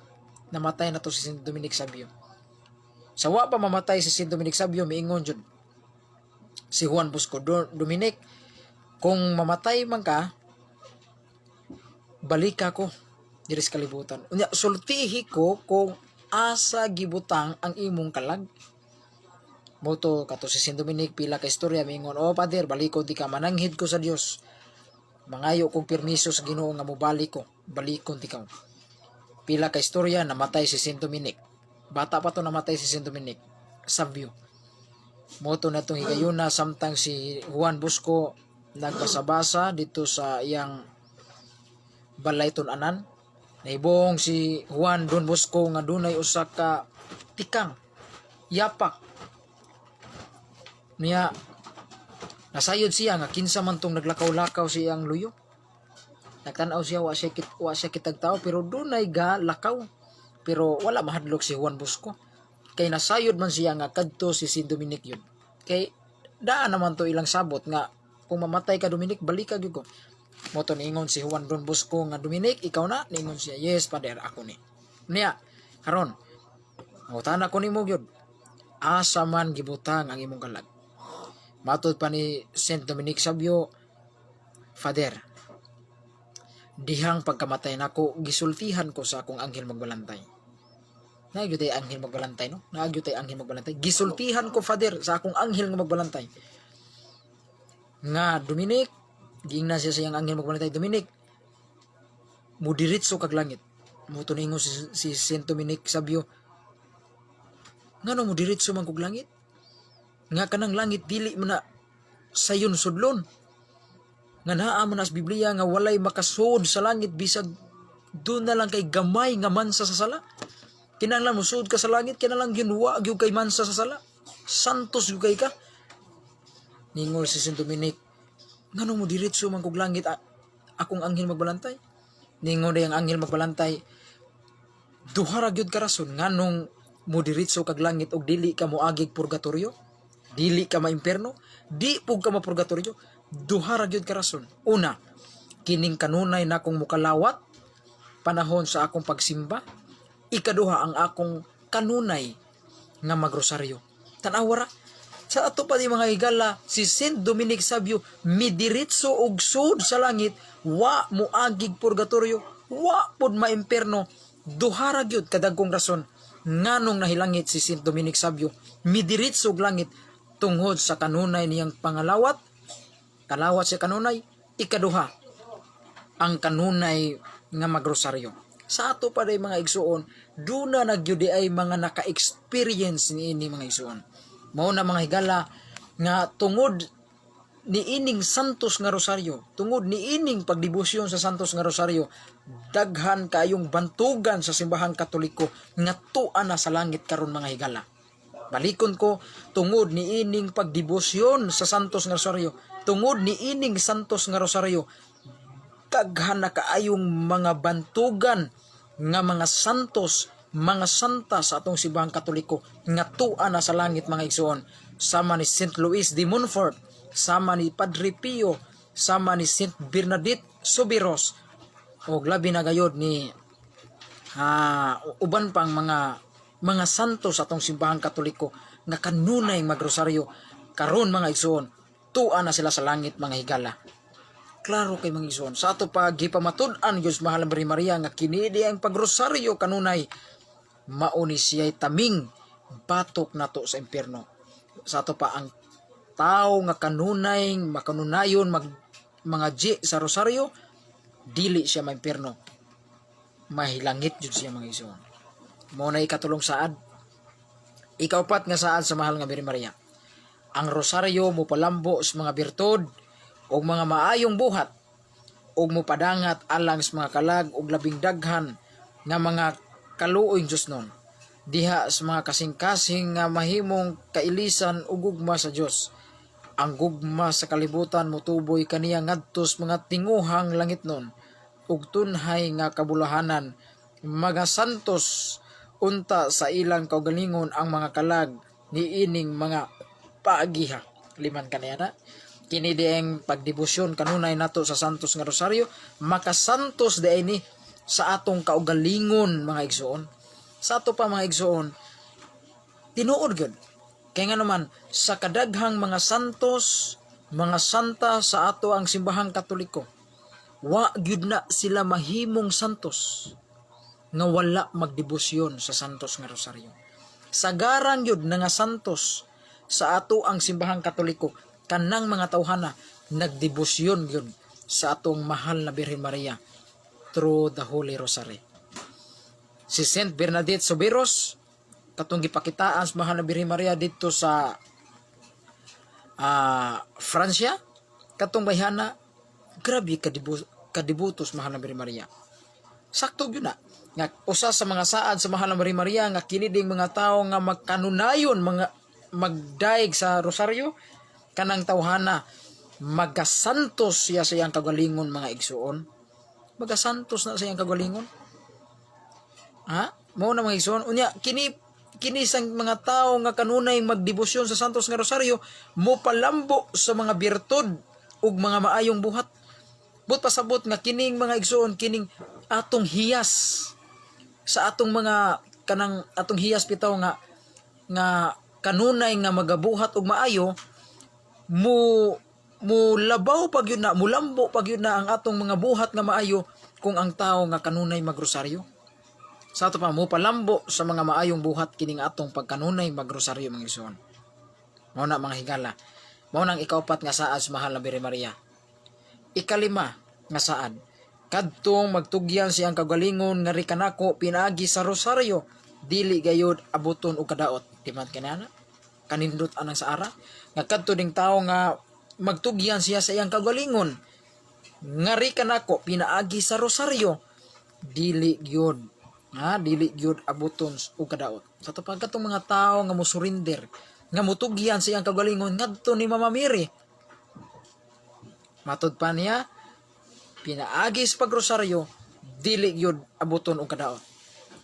Namatay na to si Saint Dominic Savio. Sa wa pa mamatay si Saint Dominic Savio, miingon jud si Juan Bosco, "Dominic, kung mamatay man ka, balika ko diri sa kalibutan. Unya sultihi ko kung asa gibutang ang imong kalag." Mo to kato si Saint Dominic, pila ka istorya, miingon, "Oh Father, baliko di ka, mananghid ko sa Dios. Mangayo kong permiso sa Ginoo nga mobalik ko, balikon ti ka." Pila ka istorya, namatay si Saint Dominic. Bata pa to namatay si Saint Dominic Savio. Mo to na tong higayuna, samtang si Juan Bosco Nagbasa-basa dito sa iyang balay tun-anan. Nahibong si Juan Don Bosco nga dunay usa ka tikang yapak niya. Nasayod siya nga kinsa man tong naglakaw-lakaw sa iyang luyo. Nagtan-aw siya, wa siya kitag tao, pero dunay ga lakaw. Pero wala mahadlok si Juan Bosco kay nasayod man siya nga kadto si Saint Dominic yun. Kay daan naman to ilang sabot nga kung mamatay ka, Dominic, balik ka gyud ko. Mao to niingon si Juan Don Bosco nga, "Dominic, ikaw na?" Niingon siya, "Yes, Father, ako ni." Niya, "Karon, mangutana ko nimo gyud, asa man gibutang ang imong kalag?" Matod pa ni Saint Dominic Savio, "Father, dihang pagkamatay nako, gisultihan ko sa akong anghel magbalantay." Naa gyud tay anghel magbalantay, no? Naa gyud tay anghel magbalantay. "Gisultihan ko, Father, sa akong anghel nga magbalantay. Nga, Dominic," giingnan siya sa iyang anghel magbalantay, "Dominic, mudiritso kag langit." Mao to niingon si Saint Dominic Savio, "Ngano mudiritso man kog langit? Nga kanang langit dili man na sayon sudlon. Nga naa man na sa Biblia nga walay makasud sa langit bisag duna lang kay gamay nga mansa sa sala. Kinahanglan mosud ka sa langit, kinahanglan gyud wa gyud kay mansa sa sala. Santos gyud kay ka." Ningol si Saint Dominic, "Ngano mo diretso man kog langit, akong anghel magbalantay?" Ningon ang anghel magbalantay, "Duha ra gyud ka rason nganong mo diretso kag langit og dili ka moagig purgatorio, dili ka maimpierno, di pug ka mapurgatorio. Duha ra gyud ka rason. Una, kining kanunay nakong mukalawat panahon sa akong pagsimba. Ikaduha, ang akong kanunay nga magrosaryo." Tan-awa ra. Sa ato pa ni, mga higala, si Saint Dominic Savio midiretso og sud sa langit, wa moagig purgatorio, wa pod maimpierno. Duha ra gyud kadagkong rason nganong nahilangit si Saint Dominic Savio, midiretso og langit tungod sa kanunay niyang pangalawat, kalawat sa kanunay, ikaduha, ang kanunay nga magrosaryo. Sa ato pa day, mga igsuon, duna na gyud ay mga naka-experience niini, mga igsuon. Mao na, mga higala, nga tungod niining Santos nga Rosaryo, tungod niining pagdebosyon sa Santos nga Rosaryo, daghan kayong bantugan sa Simbahang Katoliko nga tua na sa langit karon, mga higala. Balikon ko, tungod niining pagdebosyon sa Santos nga Rosaryo, tungod niining Santos nga Rosaryo, daghan na kaayong mga bantugan nga mga santos, mga santa sa atong Simbahang Katoliko nga tua na sa langit, mga igsuon. Sama ni Saint Louis de Montfort, sama ni Padre Pio, sama ni Saint Bernadette Soubirous, o labi na gayod ni uban pang mga santo sa atong Simbahang Katoliko nga kanunay magrosaryo. Karon, mga igsuon, tua na sila sa langit, mga higala. Klaro kay, mga igsuon. Sa ato pa gipamatud-an gyud sa mahal na Birhen Maria nga kini di ang pagrosaryo kanunay mao ni siya'y taming batok nato sa impyerno. Sa ato pa, ang tao nga kanunay makanunayon mag mga G sa rosaryo, dili siya maimpyerno, mahilangit jud siya, mga igsuon. Mao na ikatulong saad. Ikaupat nga saad sa mahal nga Birhen Maria: ang rosaryo mopalambo sa mga birtud ug mga maayong buhat ug mopadangat alang sa mga kalag ug labing daghan nga mga kaluoy Diyos nun diha sa mga kasing-kasing nga mahimong kailisan ug gugma sa Dios. Ang gugma sa kalibutan motuboy kaniya ngadto sa mga tinguhang langitnon ug tunhay nga kabulahanan. Mga santos unta sa ilang kaugalingon ang mga kalag niining mga paagiha. Liman kaniya na. Kini dieng pagdebosyon kanunay nato sa Santos nga Rosaryo, makasantos diay ni sa atong kaugalingon, mga igsuon. Sa ato pa, mga igsuon, tinuod gyud kay nga naman sa kadaghang mga santos, mga santa sa ato ang Simbahang Katoliko, wa gyud na sila mahimong santos nga wala magdebosyon sa Santos nga Rosaryo. Sagarang gyud na nga santos sa ato ang Simbahang Katoliko, kanang mga tawhana nagdebosyon gyud sa atong mahal na Birhen Maria through the Holy Rosary. Si Saint Bernadette Soubirous, katong gipakitaan sa mahal na Birhen Maria dito sa Francia. Katong bayhana, grabe kadibutos mahal na Birhen Maria. Sakto gyud na nga usa sa mga saad sa mahal na Birhen Maria nga kini ding mga tawo nga magkanunayon mga magdaig sa rosaryo, kanang tawhana magasantos siya sa iyang kagalingon, mga igsuon. Magasantos na sa iyang kagalingon. Ha? Mao na, mga igsuon. Unya kini kini sang mga tawo nga kanunay magdebosyon sa Santos nga Rosaryo mo palambo sa mga birtud ug mga maayong buhat. But pasabot nga kining mga igsuon, kining atong hiyas sa atong mga kanang atong hiyas bitaw nga nga kanunay nga magabuhat og maayo, mo mo labaw pag yun na, mulambo pag yun na ang atong mga buhat nga maayo kung ang tao nga kanunay magrosaryo. Sa ato pa, mo palambo sa mga maayong buhat kining atong pagkanunay magrosaryo, mga igsoon. Mao na, mga higala. Mao nang ikaupat nga saad sa mahal na Birhen Maria. Ikalima nga saad: kadtong magtugyan siyang kagalingon nga rikanako pinaagi sa rosaryo, dili gayod abuton og kadaot. Di man kanana kanindot anang saara nga kadto ding tawo nga magtugyan siya sa iyang kagalingon nga rikanako pinaagi sa rosaryo, dili gyud ha, dili gyud abuton og kadaot. Sa ato pa, katong mga tawo nga mosurrender, nga mutugyan sa iyang kagalingon ngadto ni Mama Mary, matod pa niya, pinaagi sa pagrosaryo, dili gyud abuton og kadaot.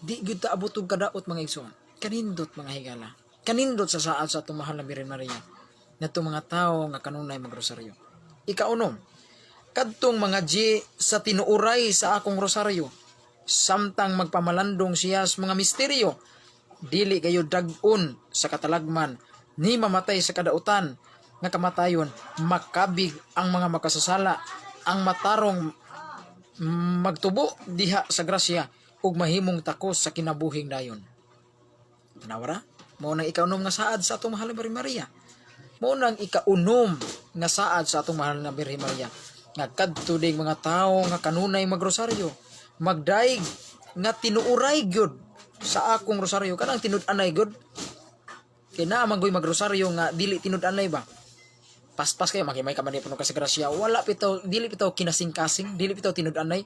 Di gyud ta abot og kadaot, mga igsoon. Kanindot, mga higala. Kanindot sa saad sa atong mahal na Birhen Maria ngadto mga tawo nga kanunay magrosaryo. Ikaunom: kadtong mangadyi sa tinuuray sa akong rosaryo samtang magpamalandong siya sa mga misteryo, dili kayo dag-on sa katalagman ni mamatay sa kadautan nga kamatayon. Makabig ang mga makasasala, ang matarong magtubo diha sa grasya ug mahimong takos sa kinabuhing dayon. Tanawara, mao nang ikaunom nga saad sa atong mahal na Birhen Maria. Mao nang ikaunom nga saad sa atong mahal na Birhen Maria nga kadto ding mga tawo nga kanunay magrosaryo, magdaig nga tinuuray gyud sa akong rosaryo, kanang tinud-anay gyud, kay naa man goy magrosaryo nga dili tinud-anay ba. Paspas kayo, maghimay ka man puno ka sa grasya, wala bitaw, dili bitaw kinasing-kasing, dili bitaw tinud-anay,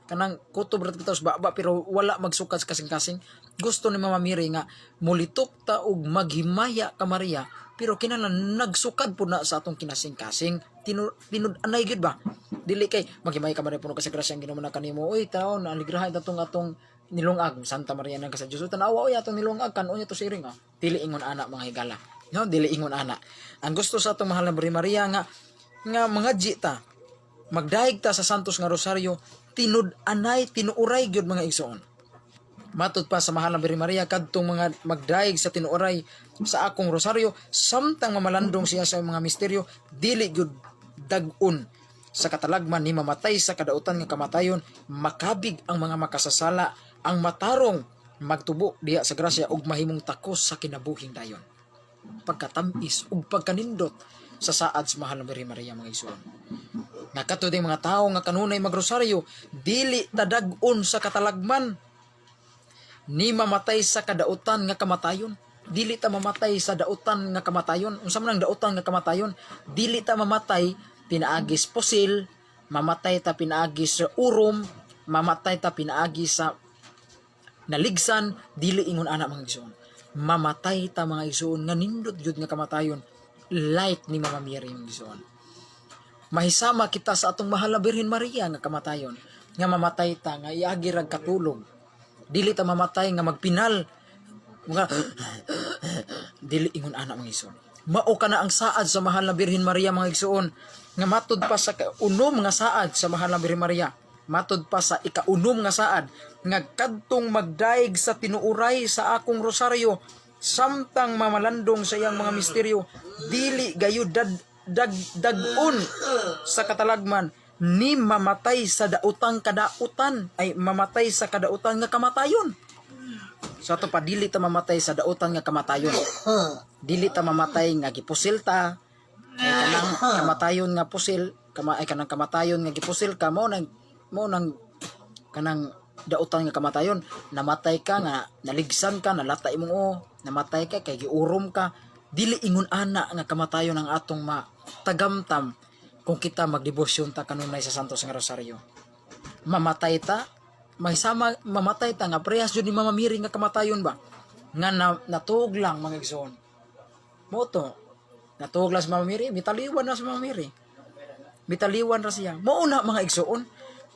kanang kutob ra bitaw sa baba pero wala magsukad sa kasing-kasing. Gusto ni Mama Mary nga mulitok ta og maghimaya ka Maria, pero kinahanglan nagsukad po na sa atong kinasing-kasing, tinud-anay gyud ba. Dili kay maghimaya ka Maria, puno ka sa grasya, ang Ginoo na kanimo. Oy taon aligraha atong atong nilungag, Santa Maria nang sa Dios, tanawa oy atong nilungag, kanon niya to siring, oh. Dili ingon ana, mga higala, no? Dili ingon ana. Ang gusto sa atong mahal na Birhen Maria nga nga mga ta magdaig ta sa Santos nga Rosaryo, tinud-anay, tinuuray gyud, mga igsoon. Matod pa sa mahal na Birhen Maria, kadtong mga magdaig sa tinuuray sa akong rosaryo samtang mamalandong siya sa mga misteryo, dili gyud dag-on sa katalagman ni mamatay sa kadautan nga kamatayon. Makabig ang mga makasasala, ang matarong magtubo diha sa grasya ug mahimong takos sa kinabuhing dayon. Pagkatamis ug pagkanindot sa saad sa mahal na Birhen Maria, mga igsoon, nga kadto ding mga tawo nga kanunay magrosaryo, dili ta dag-on sa katalagman ni mamatay sa kadautan nga kamatayon. Dili ta mamatay sa dautan nga kamatayon. Unsa man ang dautan nga kamatayon? Dili ta mamatay pinaagi sa pusil, mamatay ta pinaagi sa urom, mamatay ta pinaagi sa naligsan. Dili ingon ana, mga igsoon. Mamatay ta, mga igsoon, nga nindot gyud nga kamatayon, like ni Mama Mary, mga igsoon. Mahisama kita sa atong mahal na Birhen Maria nga kamatayon, nga mamatay ta nga iagi rag katulog. Dili ta mamatay nga magpinal mga, dili ingon ana, mga igsoon. Mao kana ang saad sa mahal na Birhen Maria, mga igsoon, nga matud pa sa kaunom nga saad sa mahal na Birhen Maria, matud pa sa ikaunom nga saad nga kadtong magdaig sa tinuuray sa akong rosaryo samtang mamalandong sa iyang mga misteryo, dili gayud dad dag dag-on sa katalagman ni mamatay sa daotang kadautan, ay mamatay sa kadautan nga kamatayon. Sa ato pa, dili ta mamatay sa dautan nga kamatayon. Dili ta mamatay nga gipusil ta, ay kanang kamatayon nga pusil kama, ay kanang kamatayon nga gipusil ka, mao nang kanang dautan nga kamatayon. Namatay ka nga naligsan ka, nalata imong o, namatay ka kay giurom ka. Dili ingon ana nga kamatayon ang atong matagamtam. Kung kita magdebosyon ta kanunay sa Santos nga Rosario, mamatay ta, may sama mamatay ta nga parehas jud ni Mama Mary nga kamatayon ba? Nga na, natuog lang, mga igsoon. Mao to, natuog lang si Mama Mary, mitaliwan na si Mama Mary. Mitaliwan ra siya. Mao na, mga igsoon.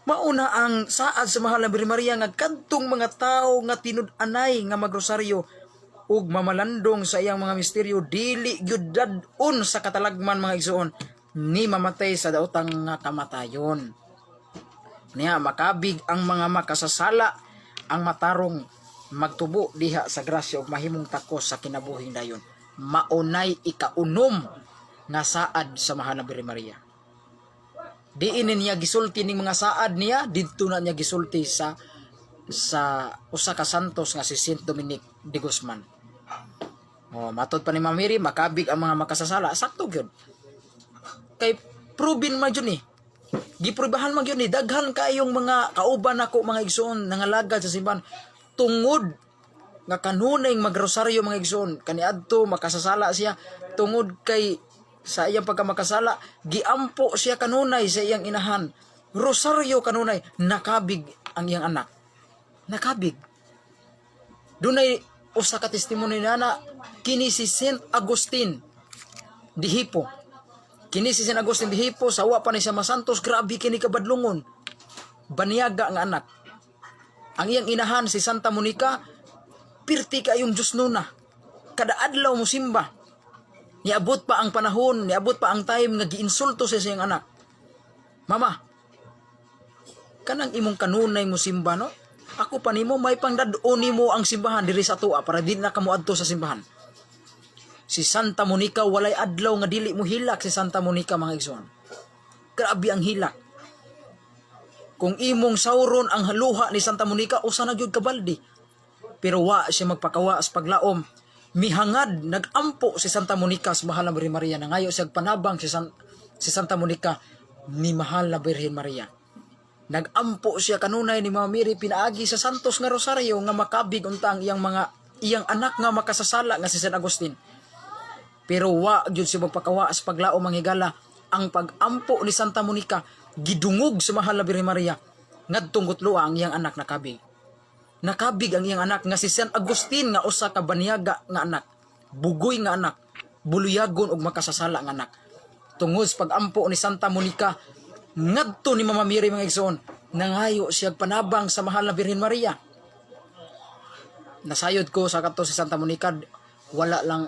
Mao na ang saad sa Mahal na Birhen Maria nga kadtong mga tawo nga tinud-anay nga magrosaryo ug mamalandong sa iyang mga misteryo, dili gyud dad-on sa katalagman, mga igsoon, ni mamatay sa daotang nga kamatayon. Niya makabig ang mga makasasala, ang matarong magtubo diha sa grasya ug mahimong takos sa kinabuhing dayon. Maunay ikaunom nga saad sa Mahal na Birhen Maria. Diin niya gisulti ning mga saad niya, didto na niya gisulti sa usa ka santos nga si Saint Dominic de Guzman. Oh, matod pa ni Mama Mary, makabig ang mga makasasala. Sakto gyud. Kay proven man jud ni. Giprubahan man gyud ni, daghan kayong mga kauban nako, mga igsoon, nangalagad sa simbahan tungod nga kanunay magrosaryo, mga igsoon, kaniadto makasasala siya. Tungod kay sa iyang pagkamakasala, giampo siya kanunay sa iyang inahan, rosaryo kanunay, nakabig ang iyang anak, nakabig. Dunay usa ka testimony nana kini si Saint Agustin de Hippo. Kini si Saint Agustin de Hippo, sa wa pa ni siya masantos, grabe kini kabadlungon, baniaga nga anak. Ang iyang inahan, si Santa Monica, pirti kayong Diyos nuna, kada adlaw mo simba. Niabot pa ang panahon, niabot pa ang time nga giinsulto siya sa iyang anak. "Mama, kanang imong kanunay mo simba, no? Ako pa nimo may pangdad-on nimo ang simbahan diri sa atoa para di na kamo adto sa simbahan." Si Santa Monica, walay adlaw nga dili mo hilak si Santa Monica, mga igsoon. Grabe ang hilak. Kung imong sauron ang haluha ni Santa Monica, usa na gyud ka balde. Pero wa siya magpakawa sa paglaom. Mihangad, nagampo si Santa Monica sa Mahal na Birhen Maria. Nangayo siya panabang si Santa Monica ni Mahal na Birhen Maria. Nagampo siya kanunay ni Mama Mary pinaagi sa Santos nga Rosario nga makabig unta ang iyang mga iyang anak nga makasasala nga si San Agustin. Pero wa gyud siya magpakawa sa paglaom, mga higala. Ang pagampo ni Santa Monica gidungog sa Mahal na Birhen Maria ngadtong gutloa, ang iyang anak nakabig. Nakabig ang iyang anak nga si San Agustin nga usa ka baniaga nga anak, bugoy nga anak, buluyagon ug makasasala nga anak. Tungod sa pagampo ni Santa Monica ngadto ni Mama Mary, mga igsoon, nangayo siya panabang sa Mahal na Birhen Maria. Nasayod ko sa kato si Santa Monica, wala lang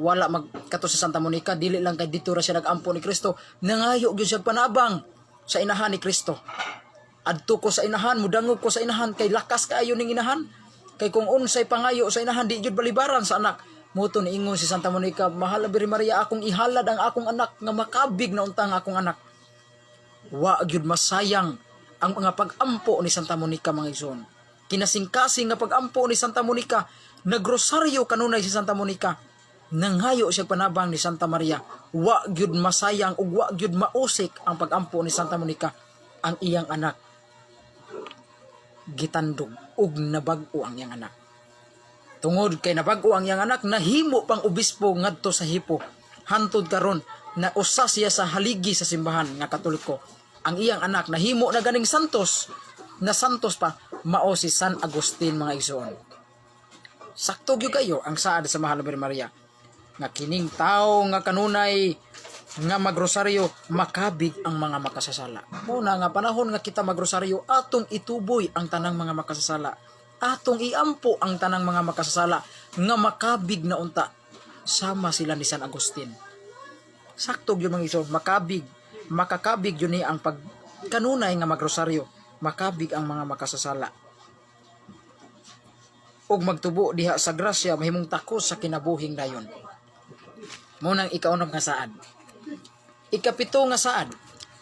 wala mag kato si Santa Monica, dili lang kay dito ra siya nagampo ni Kristo, nangayo gyud siya panabang sa inahan ni Kristo. "Adto ko sa inahan, mudangog ko sa inahan kay lakas kaayo ning inahan. Kay kung unsay pangayo sa inahan, di jud balibaran sa anak." Mao to niingon si Santa Monica, "Mahal na Birhen Maria, akong ihalad ang akong anak nga makabig na unta ang akong anak." Wa gyud masayang ang mga pag-ampo ni Santa Monica, mga igsoon. Kinasingkasing nga pag-ampo ni Santa Monica, nagrosaryo kanunay si Santa Monica. Nanghayo siya panabang ni Santa Maria. Wa gyud masayang ug wa gyud mausik ang pag-ampo ni Santa Monica. Ang iyang anak gitandog ug nabag-o ang iyang anak. Tungod kay nabag-o ang iyang anak, nahimo pang obispo ngadto sa Hippo. Hantod karon na usa siya sa haligi sa simbahan nga Katoliko. Ang iyang anak nahimo na ganing santos, na santos pa, mao si San Agustin, mga igsoon. Sakto gyud kayo ang saad sa Mahal na Birhen Maria nga kining tao nga kanunay nga magrosaryo, makabig ang mga makasasala. Mao na nga panahon nga kita magrosaryo, atong ituboy ang tanang mga makasasala. Atong iampo ang tanang mga makasasala nga makabig na unta sama sila ni San Agustin. Sakto gyud, mga igsoon, makabig, makakabig yun ni ang pag kanunay nga magrosaryo, makabig ang mga makasasala ug magtubo diha sa grasya, mahimong takos sa kinabuhing dayon. Mao nang ikaunom nga saad. Ikapito nga saad.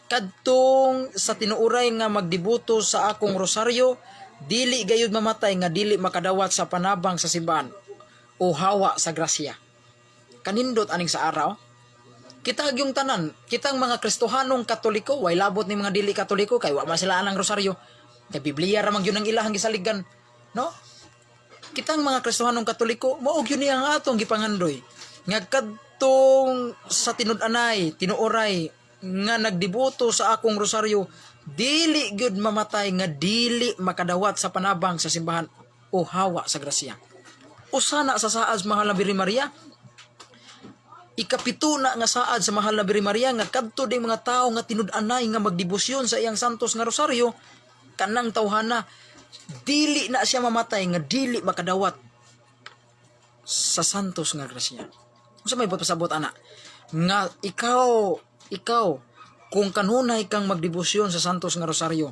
Kadtong sa tinuuray nga magdibuto sa akong rosaryo, dili gayud mamatay nga dili makadawat sa panabang sa simbahan o hawa sa grasya. Kanindot aning sa araw. Kita yung tanan, kitang mga Kristohanong Katoliko, way labot ni mga dili Katoliko kay wa man sila anang rosaryo. Kay Biblia ra man gyud ang ilahang gisaligan, no? Kitang mga Kristohanong Katoliko, mao gyud ni ang atong gipangandoy. Nga kadtong sa tinud-anay, tinuoray nga nagdeboto sa akong rosaryo dili gyud mamatay nga dili makadawat sa panabang sa simbahan o hawa sa grasya. Usa na sa saad sa Mahal na Birhen Maria. Ikapito na nga saad sa Mahal na Birhen Maria nga kadto ding mga tawo nga tinud-anay nga magdebosyon sa iyang santos nga rosaryo, kanang tawhana dili na siya mamatay nga dili makadawat sa santos nga grasya. Unsa may buot pasabot ana? Nga ikaw kung kanunay kang magdebosyon sa santos nga rosaryo,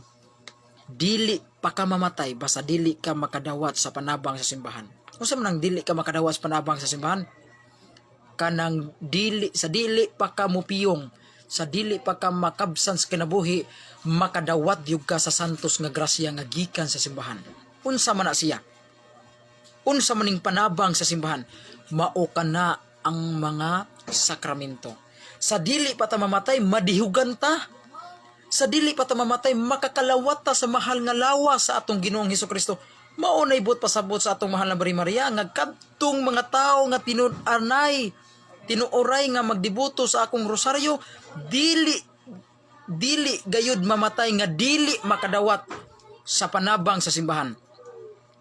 dili pa ka mamatay basta dili ka makadawat sa panabang sa simbahan. Unsa man ang dili ka makadawat sa panabang sa simbahan? Kanang dili, sa dili pa ka mupiyong, sa dili pa ka makabsan sa kinabuhi, makadawat gyud ka sa santos nga grasya nga gikan sa simbahan. Unsa man na siya? Unsa maning panabang sa simbahan? Mao kana ang mga sakramento. Sa dili pa ta mamatay, madihugan ta. Sa dili pa ta mamatay, makakalawat ta sa mahal nga lawas sa atong Ginoong Hesukristo. Mao nay buot pasabot sa atong Mahal na Birhen Maria nga kadtong mga tawo nga tinud-anay, tinuoray nga magdeboto sa akong rosaryo, dili dili gayud mamatay nga dili makadawat sa panabang sa simbahan.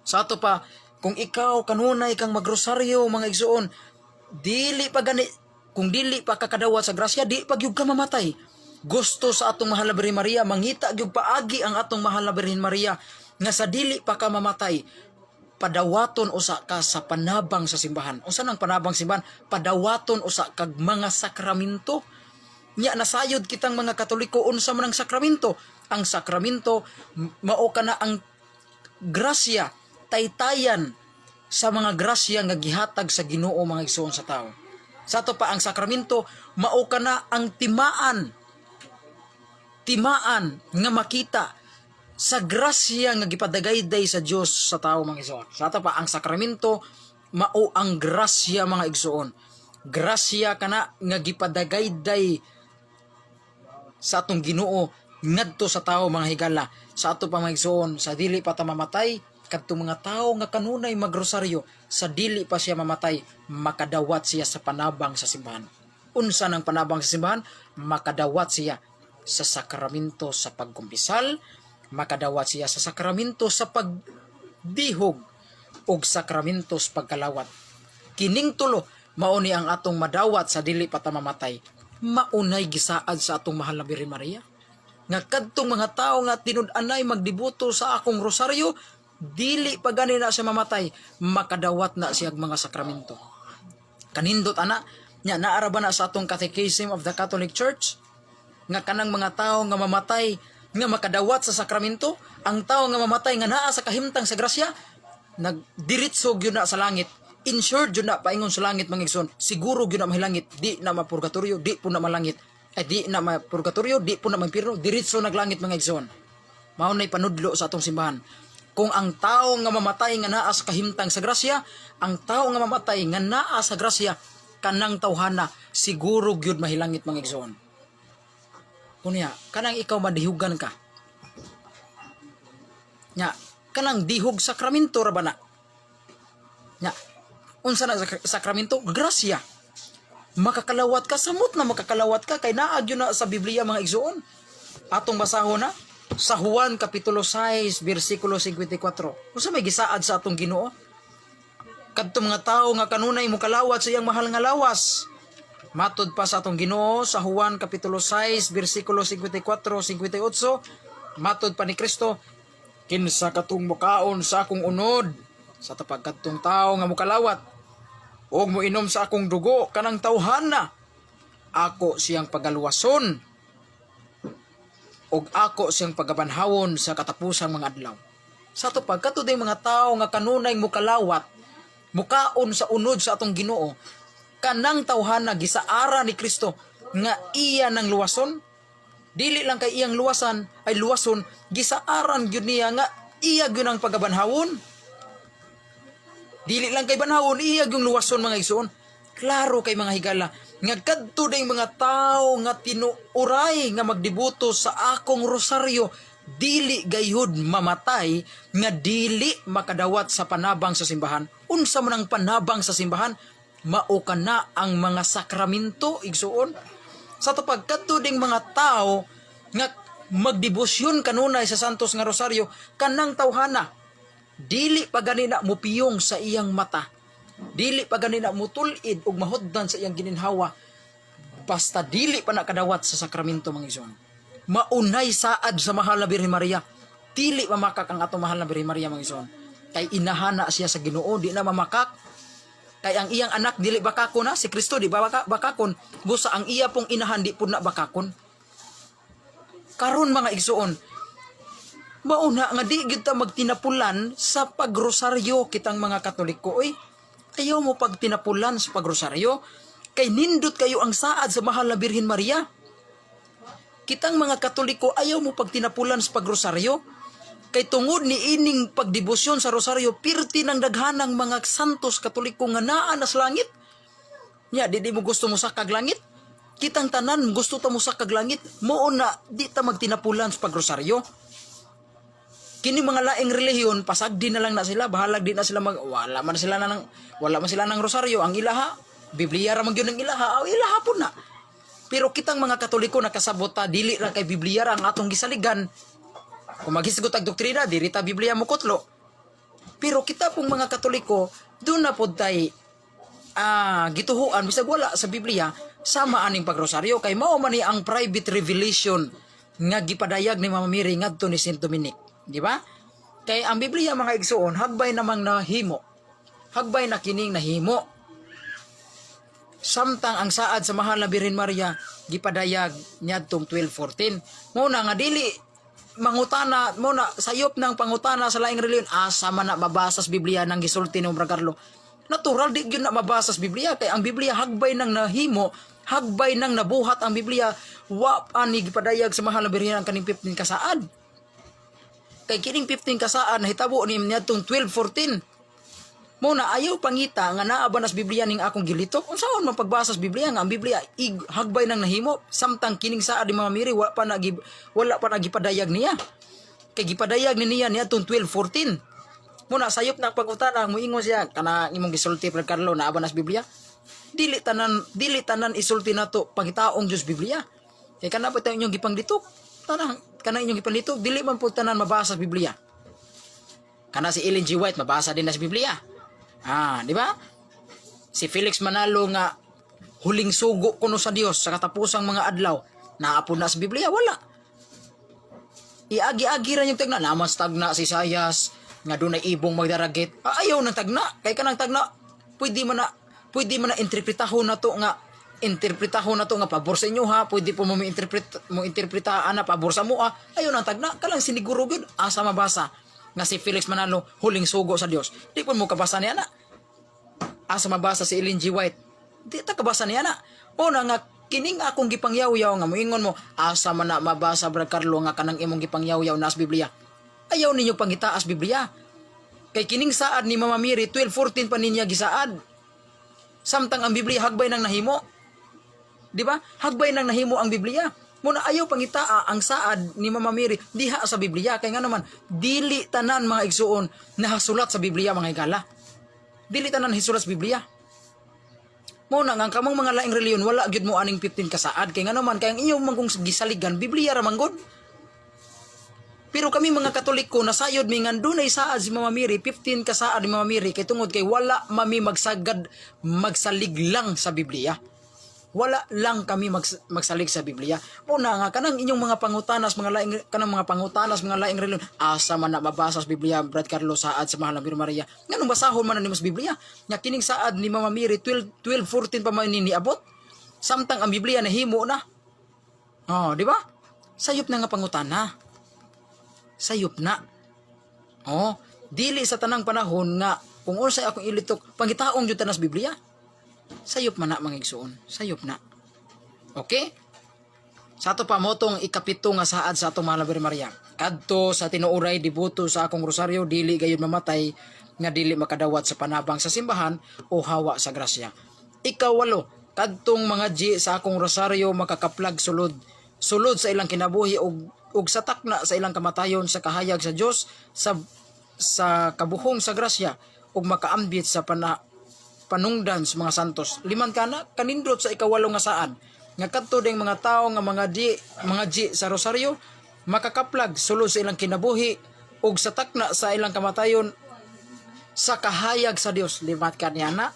Sa ato pa, kung ikaw kanunay kang magrosaryo, mga igsuon, dili pa gani, kung dili pa kakadawat sa grasya, di pa gyud ka mamatay. Gusto sa atong Mahal na Birhen Maria, mangita gyud paagi ang atong Mahal na Birhen Maria nga sa dili pa ka mamatay, padawaton usa ka sa panabang sa simbahan. Unsa nang panabang sa simbahan? Padawaton usa kag mga sakramento. Nya nasayod kitang mga Katoliko unsa man ang sakramento. Ang sakramento mao kana ang grasya, taytayan sa mga grasya nga gihatag sa Ginoo, mga igsoon, sa tao. Sa ato pa, ang sakramento mao kana ang timaan timaan nga makita sa grasya nga gipadagayday sa Dios sa tao, mga igsoon. Sa ato pa, ang sakramento mao ang grasya, mga igsoon. Grasya kana nga gipadagayday sa atong Ginoo ngadto sa tao, mga higala. Sa ato pa, mga igsoon, sa dili pa ta mamatay, kadtong mga tawo nga kanunay magrosaryo, sa dili pa siya mamatay, makadawat siya sa panabang sa simbahan. Unsa nang panabang sa simbahan? Makadawat siya sa sakramento sa pagkumpisal, makadawat siya sa sakramento sa pagdihog ug sakramento sa pagkalawat. Kining tulo mao ni ang atong madawat sa dili pa ta mamatay. Maunay gisaad sa atong Mahal na Birhen Maria nga kadtong mga tawo nga tinud-anay magdeboto sa akong rosaryo, dili pa gani na siya mamatay, makadawat na siya og mga sakramento. Kanindot ana. Nya naara ba na sa atong Catechism of the Catholic Church nga kanang mga tawo nga mamatay nga makadawat sa sakramento, ang tawo nga mamatay nga naa sa kahimtang sa grasya, nagdiretso gyud na sa langit, insured gyud na paingon sa langit, mga igsoon? Siguro gyud na mahilangit, di na mapurgatorio, di po na malangit, ay di na mapurgatorio, di po na maimpierno, diretso naglangit, mga igsoon. Mao nay panudlo sa atong simbahan. Kung ang tao nga mamatay nga naa sa kahimtang sa grasya, ang tao nga mamatay nga naa sa grasya, kanang tawhana siguro gyud mahilangit, mga igsoon. Unya, kanang ikaw madihugan ka. Nya, kanang dihog sakramento ra ba na? Nya, unsa na sakramento? Grasya. Makakalawat ka, samot na makakalawat ka kay naa gyud na sa Biblia, mga igsoon. Atong basahon na sa Juan kapitulo 6 bersikulo 54. Unsa may gisaad sa atong Ginoo? Kadto mga tawo nga kanunay mokalawat sa iyang mahal nga lawas. Matod pa sa atong Ginoo sa Juan kapitulo 6 bersikulo 54 58, matod pa ni Kristo, "Kinsa katong mukaon sa akong unod," sa tapag kadtong tawo nga mokalawat, "ug moinom sa akong dugo, kanang tawhana ako siyang pagaluwason ug ako siyang pagabanhawon sa katapusang mga adlaw." Sa ato pag kadto mga tawo nga kanunay mokalawat, mukaon sa unod sa atong Ginoo, kanang tawhana gisaara ni Kristo nga iya nang luwason. Dili lang kay iyang luwasan ay luwason, gisaaran gyud niya nga iya gyud ang pagabanhawon. Dili lang kay banhawon, iya gyud luwason, mga igsoon. Klaro kay, mga higala, nga kadto ding mga tawo nga tinuuray nga magdeboto sa akong rosaryo dili gayud mamatay nga dili makadawat sa panabang sa simbahan. Unsa man ang panabang sa simbahan? Mao kana ang mga sakramento, igsuon. Sa ato pagkadto ding mga tao nga magdebosyon kanunay sa Santos nga Rosaryo, kanang tawhana dili pa gani na mupiyong sa iyang mata, dili pa gani na mutul-id ug mahuddan sa iyang gininhawa, basta dili pa nakadawat sa sakramento, mga igsoon. Maunay saad sa mahal na Birhen Maria. Dili mamakak ang atong mahal na Birhen Maria, mga igsoon, kay inahana siya sa Ginoo. Di na mamakak kay ang iyang anak dili bakakon na si Kristo, di ba bakakon? Busa ang iya pong inahan di pud na bakakon. Karon, mga igsoon, mauna nga di gyud ta magtinapulan sa pagrosaryo. Kitang mga Katoliko oy, ayaw mo pagtinapulan sa pagrosaryo kay nindot kayo ang saad sa mahal na Birhen Maria. Kitang mga Katoliko, ayaw mo pagtinapulan sa pagrosaryo kay tungod ni ining pagdebosyon sa rosaryo, pirti ng daghanang mga santos Katoliko nga naa na sa langit. Nya di mo gusto mo sakag langit? Kitang tanan gusto ta mo sakag langit. Mao na di ta magtinapulan sa pagrosaryo. Kini mga laing relihiyon, pasagdi na lang na sila, bahalag di na sila mag wala man sila na ng wala man sila ng rosaryo. Ang ilaha, Biblia ra man gyud ang ilaha, aw ilaha pud na. Pero kitang mga Katoliko, nakasabot ta dili ra kay Biblia ra ang atong gisaligan. Kung maghisgot ag doktrina, diri ta Biblia mo kutlo. Pero kita pong mga Katoliko, doon na pod tay gituhuan bisag wala sa Biblia sama aning pagrosaryo, kay mao man ni ang private revelation nga gipadayag ni Mama Mary ngadto ni Saint Dominic, di ba? Kay ang Biblia, mga igsuon, hagbay namang nahimo. Hagbay na kining nahimo. Samtang ang saad sa mahal na Birhen Maria gipadayag niadtong 1214. Mo na nga dili mangutana mo na sayop ng pangutana sa laing relihiyon, asa man na mabasa sa Biblia nang gisulti ni Brother Carlo? Natural, di gyud na mabasa sa Biblia kay ang Biblia hagbay nang nahimo, hagbay nang nabuhat ang Biblia. Wa pa ni gipadayag sa mahal na Birhen ang kaning 15 kasaad. Kay kining 15 kasaad nahitabo ni niadtong 1214. Mo na ayaw pangita nga naa ba nas Biblia ning akong gilitok. Unsaon man pagbasa sa Biblia nga ang Biblia hagbay nang nahimo, samtang kining saad ni Mama Mary wala pa na gipadayag niya? Kay gipadayag ni niya niadtong 1214. Mo na sayop na pagutana, moingon siya, "Kana imong gisulti, Brad Carlo, naa ba nas Biblia?" Dili tanan isulti nato pangitaong Dios Biblia. Kay kana pa tayo inyong gipanglitok. Tanan kana inyong gipanglitok, dili man po tanan mabasa sa Biblia. Kana si Ellen G. White, mabasa din na sa Biblia. Ah, di ba? Si Felix Manalo nga huling sugo kuno sa Dios sa katapusang mga adlaw, naa po na sa Biblia? Wala. Iagi-agi ra yung tagna, naman sa tagna si Isayas nga dunay ibong magdaragit. Ah, ayaw ng tagna kay kanang tagna pwede man na interpretahon na to nga pabor sa inyo ha, pwede po mo interpret mo interpreta ana pabor sa mo. Ah, ayaw ng tagna, kalang siniguro gyud. Asa mabasa nga si Felix Manalo huling sugo sa Dios? Di po mo kabasa niya na. Asa mabasa si Ellen G. White? Di ta kabasa niya na. O na nga kining akong gipangyaw-yaw nga moingon mo, "Asa man na mabasa, Brad Carlo, nga kanang imong gipangyaw-yaw nas Biblia?" Ayaw ninyo pangitaas Biblia. Kay kining saad ni Mama Mary, 1214 pa ninya gisaad. Samtang ang Biblia hagbay nang nahimo. Di ba? Hagbay nang nahimo ang Biblia. Muna ayaw pangitaa ang saad ni Mama Mary diha sa Biblia kay nga naman dili tanan, mga igsuon, nahasulat sa Biblia, mga higala. Dili tanan hisulat sa Biblia. Mo na nga ang kamong mga laing reliyon, wala gyud mo aning 15 kasaad kay nga naman kay ang inyong manggong gisaligan, Biblia ra manggod. Pero kami mga Katoliko, nasayod mi nga dunay saad si Mama Mary, 15 kasaad ni Mama Mary, kay tungod kay wala mami magsagad magsalig lang sa Biblia. Wala lang kami magsalig sa Biblia. Una nga kanang inyong mga pangutanas mga laing kanang mga pangutanas mga laing reliyon, "Asa man na mabasa sa Biblia, Brad Carlos, saad sa mahal na Birhen Maria?" Nganong basahon man na nimo sa Biblia? Nga kining saad ni Mama Mary, 12 12:14 pa man ni niabot. Samtang ang Biblia nahimo na. Oh, di ba? Sayop na nga pangutana. Sayop na. Oh, dili sa tanang panahon nga kung unsay akong ilitok, pangitaong jud tanas Biblia. Sayop man na, mga igsuon. Sayop na. Okay? Sa ato pa motong ikapito nga saad sa atong mahal na Birhen Maria. Kadto sa tinuoray deboto sa akong rosaryo, dili gayud mamatay nga dili makadawat sa panabang sa simbahan o hawa sa grasya. Ikawalo, kadtong mga G sa akong rosaryo makakaplag sulod sulod sa ilang kinabuhi ug sa takna sa ilang kamatayon sa kahayag sa Dios sa kabuhong sa grasya ug makaambit sa panungdan sa mga santos. Liman kana kanindot sa ikawalo nga saad. Nga kadto ding mga tawo nga mga G sa rosaryo makakaplag sulod sa ilang kinabuhi ug sa takna sa ilang kamatayon sa kahayag sa Dios. Limat kaniya na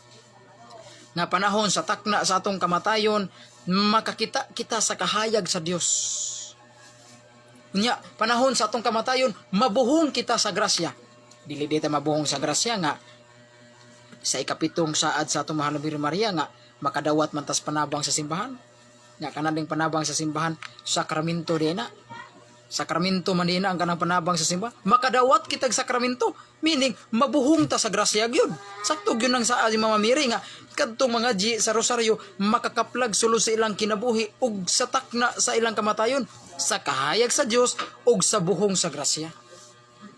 nga panahon sa takna sa atong kamatayon, makakita kita sa kahayag sa Dios. Unya, panahon sa atong kamatayon, mabuhong kita sa grasya. Dili di ta mabuhong sa grasya nga sa ikapitong saad sa atong mahal na Birhen Maria nga makadawat man tas panabang sa simbahan. Nga kanang panabang sa simbahan, sakramento di na. Sakramento man din na ang kanang panabang sa simbahan. Makadawat kitag sakramento, meaning mabuhong ta sa grasya gyud. Sakto gyud ang saad ni Mama Mary nga kadtong mga G sa rosaryo makakaplag sulod sa ilang kinabuhi ug sa takna sa ilang kamatayon sa kahayag sa Dios ug sa buhong sa grasya.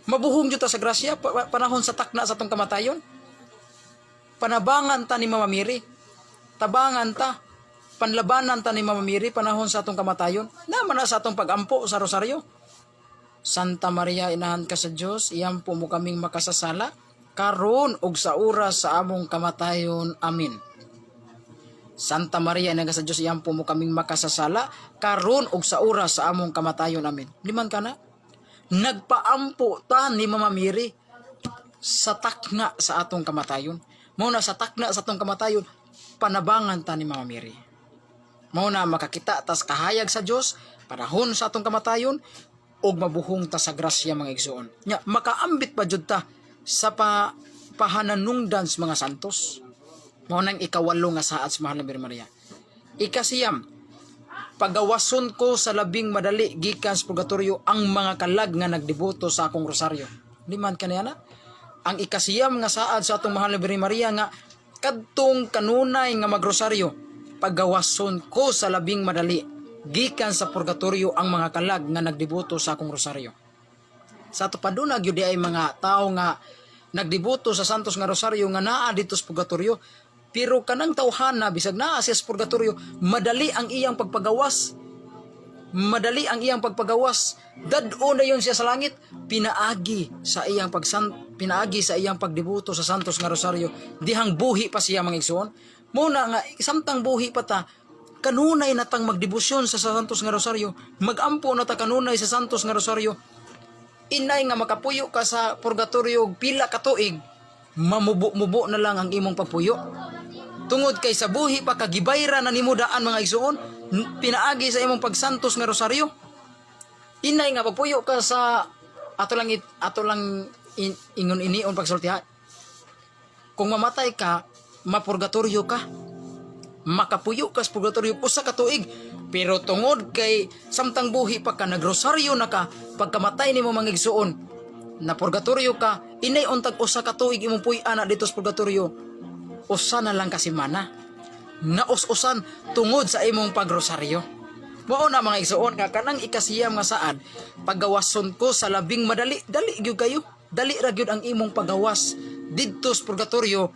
Mabuhong jud ta sa grasya panahon sa takna sa atong kamatayon. Panabangan ta ni Mama Mary. Tabangan ta. Panlabanan ta ni Mama Mary panahon sa atong kamatayon. Naman na sa atong pagampo sa rosaryo. Santa Maria, inahan ka sa Dios, iyampo mo kaming makasasala, karon ug sa oras sa among kamatayon. Amen. Santa Maria, inahan ka sa Dios, iyampo mo kaming makasasala, karon ug sa oras sa among kamatayon. Amen. Liman ka na. Nagpaampo ta ni Mama Mary sa takna sa atong kamatayon. Mao na sa takna sa atong kamatayon, panabangan ta ni Mama Mary. Mao na makakita tas kahayag sa Dios panahon sa atong kamatayon ug mabuhong ta sa grasya, mga igsoon. Nya makaambit pa jud ta sa pahananungdan sa mga santos. Mao nang ikawalo nga saad sa mahal na Birhen Maria. Ikasiyam, pagawason ko sa labing madali gikan sa purgatorio ang mga kalag nga nagdeboto sa akong rosaryo. Di man kaniya na? Ang ikasiyam nga saad sa atong mahal na Birhen Maria nga kadtong kanunay nga magrosaryo, pagawason ko sa labing madali gikan sa purgatorio ang mga kalag nga nagdeboto sa akong rosaryo. Sa ato pa duna gyud ay mga tao nga nagdeboto sa Santos nga Rosaryo nga naa dito sa purgatorio, pero kanang tawhana, bisag naa siya sa purgatorio, madali ang iyang pagpagawas. Madali ang iyang pagpagawas. Dad-o na yun siya sa langit, pinaagi sa iyang pagdeboto sa Santos nga Rosaryo dihang buhi pa siya, mga igsoon. Muna nga samtang buhi pa ta, kanunay na tang magdebosyon sa Santos nga Rosaryo, magampo na ta kanunay sa Santos nga Rosaryo. Inay nga makapuyo ka sa purgatorio og pila ka tuig, mamubo-mubo na lang ang imong pagpuyo. Tungod kay sa buhi pa kagibayra na nimo daan, mga igsoon, pinaagi sa imong pagsantos nga rosaryo. Inay nga pagpuyo ka sa ato lang ingon inion pagsulti ha. Kung mamatay ka, mapurgatorio ka. Makapuyo ka sa purgatorio usa ka tuig. Pero tungod kay samtang buhi pa ka nagrosaryo na ka, pagkamatay nimo, mga igsoon, na purgatorio ka, inay untag usa ka tuig imong puy-an na dito sa purgatorio, usa na lang ka semana. Naus-usan tungod sa imong pagrosaryo. Mao na, mga igsoon, nga kanang ikasiyam nga saad, pagawason ko sa labing madali, dali gyud kayo. Dali ra gyud ang imong pagawas didto sa purgatorio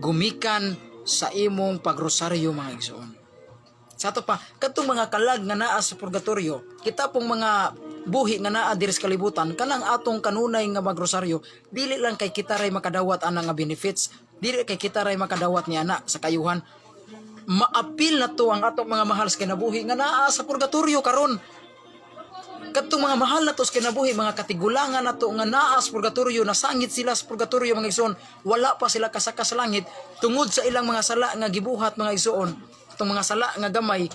gumikan sa imong pagrosaryo, mga igsoon. Sa ato pa, kadtong mga kalag nga naa sa purgatorio, kita pong mga buhi nga naa diri sa kalibutan, kanang atong kanunay nga magrosaryo, dili lang kay kita ray makadawat ana nga benefits, dili kay kita ray makadawat ni ana sa kayuhan. Maapil na to ang atong mga mahal sa kinabuhi nga naa sa purgatorio karon. Kadtong mga mahal na to sa kinabuhi, mga katigulangan na to nga naa sa purgatorio, nasangit sila sa purgatorio, mga igsoon, wala pa sila kasaka sa langit tungod sa ilang mga sala nga gibuhat, mga igsoon, itong mga sala nga gamay,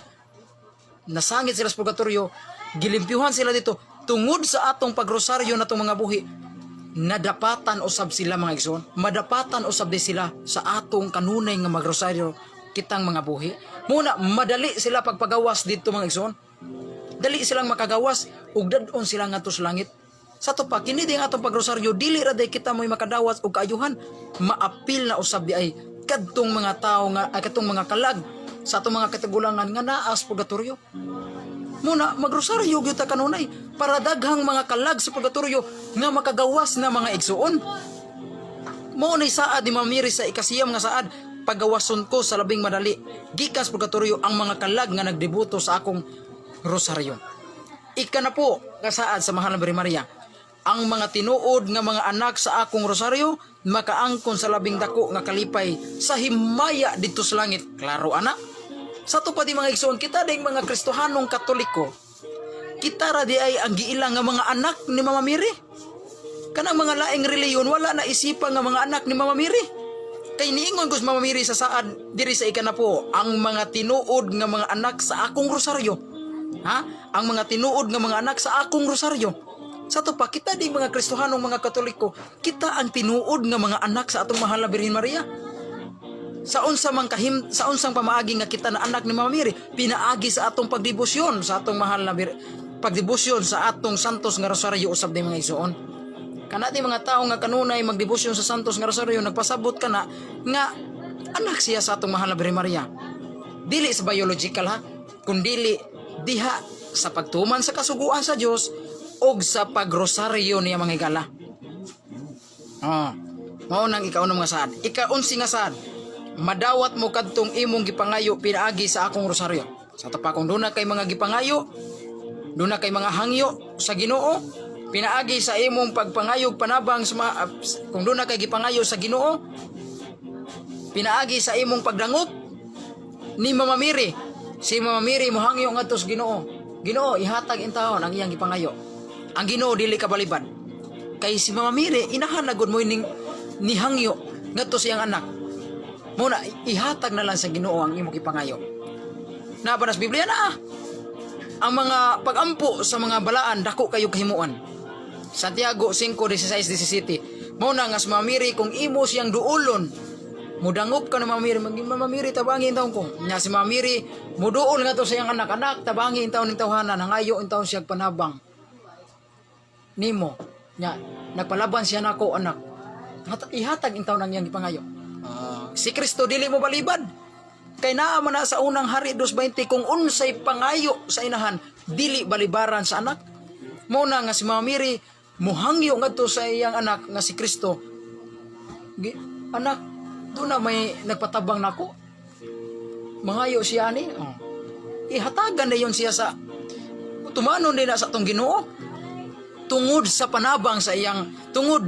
nasangit sila sa purgatorio, gilimpyuhan sila dito tungod sa atong pagrosaryo na itong mga buhi, nadapatan usab sila, mga igsoon, madapatan usab di sila sa atong kanunay nga magrosaryo kitang mga buhi. Muna madali sila pagpagawas dito, mga igsoon, dali silang makagawas ug dad-on sila ngadto sa langit. Sa ato pa, kini di ang atong pagrosaryo, dili ra day kita mo'y makadawat og kaayuhan, maapil na usab di ay kadtong mga tawo nga ay kadtong mga kalag sa atong mga katigulangan nga naa sa purgatorio. Muna magrosaryo gyud ta kanunay para daghang mga kalag sa purgatorio nga makagawas na, mga igsuon. Mao nay saad ni Mama Mary sa ikasiyam nga saad, pagawason ko sa labing madali gikan sa purgatorio ang mga kalag nga nagdeboto sa akong rosaryo. Ikanapo nga saad sa mahal na Birhen Maria, ang mga tinuod nga mga anak sa akong rosaryo makaangkon sa labing dako nga kalipay sa himaya didto sa langit. Klaro ana. Sa ato pa di, mga igsoon, kita ding mga Kristohanong Katoliko, kita ra di ay ang giila nga mga anak ni Mama Mary. Kanang mga laing reliyon, wala na isipan nga mga anak ni Mama Mary. Kay niingon ko sa Mama Mary sa saad diri sa ikanapo, "Ang mga tinuod nga mga anak sa akong rosaryo." Ha? "Ang mga tinuod nga mga anak sa akong rosaryo." Sa ato pa, kita ding mga Kristohanong mga Katoliko, kita ang tinuod nga mga anak sa atong mahal na Birhen Maria. Sa unsa man kahim, sa unsang pamaagi nga kita na anak ni Mama Mary? Pinaagi sa atong pagdebosyon sa atong mahal na pagdebosyon sa atong Santos nga Rosaryo usab di, mga igsoon. Kana di mga tao nga kanunay magdebosyon sa Santos nga Rosaryo, nagpasabot kana nga anak siya sa atong mahal na Birhen Maria. Dili sa biological ha, kundili diha sa pagtuman sa kasuguan sa Dios og sa pagrosaryo niya, mga higala. Oh. Mao nang ikaunong nga saad. Ikaunsi nga saad: madawat mo kadtong imong gipangayo pinaagi sa akong rosaryo. Sa ato pa, kung duna kay mga gipangayo, duna kay mga hangyo sa Ginoo, pinaagi sa imong pagpangayog panabang sa mga, kung duna kay gipangayo sa Ginoo, pinaagi sa imong pagdangop ni Mama Mary. Si Mama Mary mohangyo ngadto sa Ginoo. "Ginoo, ihatag intawon ang iyang gipangayo." Ang Ginoo dili kabalibad. Kay si Mama Mary inahan na gud mo ning nihangyo ngadto sa iyang anak. Muna ihatag na lang sa Ginoo ang imong gipangayo. Na ba sa Biblia na ah? Ang mga pagampo sa mga balaan, dako kayo kahimuan. Santiago 5:16-17. Mao na nga sa Mama Mary, kung imo siyang duulon, mudangop ka na, "Mama Mary, maging Mama Mary, tabangi intawon ko." Nya si Mama Mary muduol nga to sa iyang anak, "Anak, tabangi intawon ning tawhana, nangayo intawon siya panabang nimo." Nya nagpalaban siya nako, "Anak." Ihatag intawon ang iyang gipangayo. Ah, si Kristo dili mo balibad. Kay naa man na sa Unang Hari 2:20, kung unsay pangayo sa Inahan, dili balibaran sa Anak. Mao na nga si Mama Mary muhangyo ngadto sa iyang anak nga si Kristo. "Anak, do na may nagpatabang nako. Mangayo siya ani." Oh. Ihatagan na yon siya sa tumanon din na sa atong Ginoo tungod sa panabang sa iyang, tungod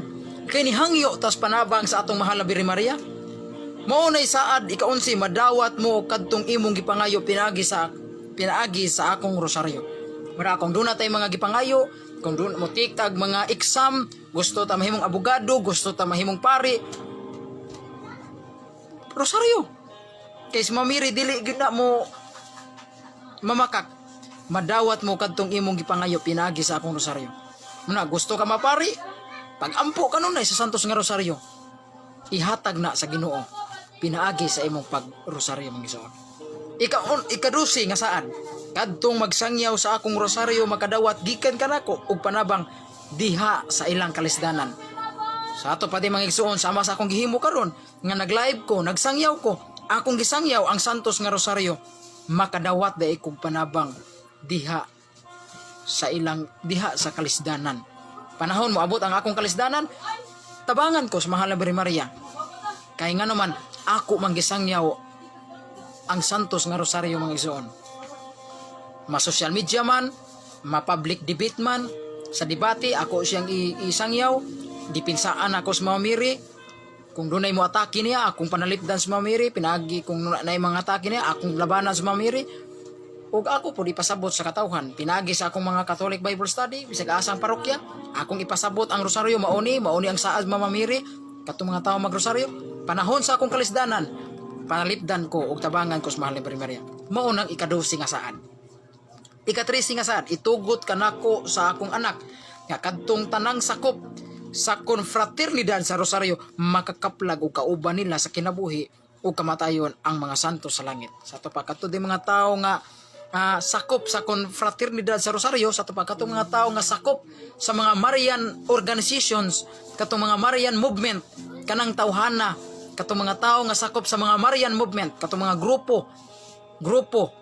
kay nihangyo tas panabang sa atong mahal na Birhen Maria. Mao nay saad ikaunsi: madawat mo kadtong imong gipangayo pinaagi sa akong rosaryo. Mara kung duna tay mga gipangayo, kung duna mo tiktag mga exam, gusto ta mahimong abogado, gusto ta mahimong pari, rosaryo. Kay si Mama Mary dili gyud na mo mamakak. "Madawat mo kadtong imong gipangayo pinaagi sa akong rosaryo." Muna gusto ka mapari, pagampo kanunay sa Santos nga Rosaryo. Ihatag na sa Ginoo pinaagi sa imong pagrosaryo, mga igsoon. Ikadusi nga saad: kadtong magsangyaw sa akong rosaryo makadawat gikan kanako og panabang diha sa ilang kalisdanan. Sa ato pa di, mga igsoon, sama sa akong gihimo karon nga nag-live ko, nagsangyaw ko, akong gisangyaw ang Santos nga Rosaryo, makadawat dai kog panabang diha sa ilang diha sa kalisdanan. Panahon mo abot ang akong kalisdanan, tabangan ko sa mahal na Birhen Maria. Kay nga naman ako man gisangyaw ang Santos nga Rosaryo, mga igsoon. Ma social media man, ma public debate man, sa debate ako siyang isangyaw, dipinsaan ako sa Mama Mary. Kung dunay mo atake niya, akong panalipdan sa Mama Mary, pinagi kung dunay mga atake niya, akong labanan sa Mama Mary. Ug ako po ipasabot sa katawhan, pinagi sa akong mga Catholic Bible Study, bisag asang parokya, akong ipasabot ang rosaryo, mauni ang saad Mama Mary, katong mga tao magrosaryo. Panahon sa akong kalisdanan, panalipdan ko ug tabangan ko sa mahal ni Birhen Maria. Mao nang ikadusi nga saad. Ikatrisi nga saad: itugot kanako sa akong anak nga kadtong tanang sakop sa konfraternidad sa Rosaryo makakaplag og kauban nila sa kinabuhi ug kamatayon ang mga santo sa langit. Sa ato pa, kadto di mga tao nga sakop sa konfraternidad sa Rosaryo, sa ato pa kadto mga tao nga sakop sa mga Marian organizations, katong mga Marian movement, kanang tawhana, katong mga tao nga sakop sa mga Marian movement, katong mga grupo grupo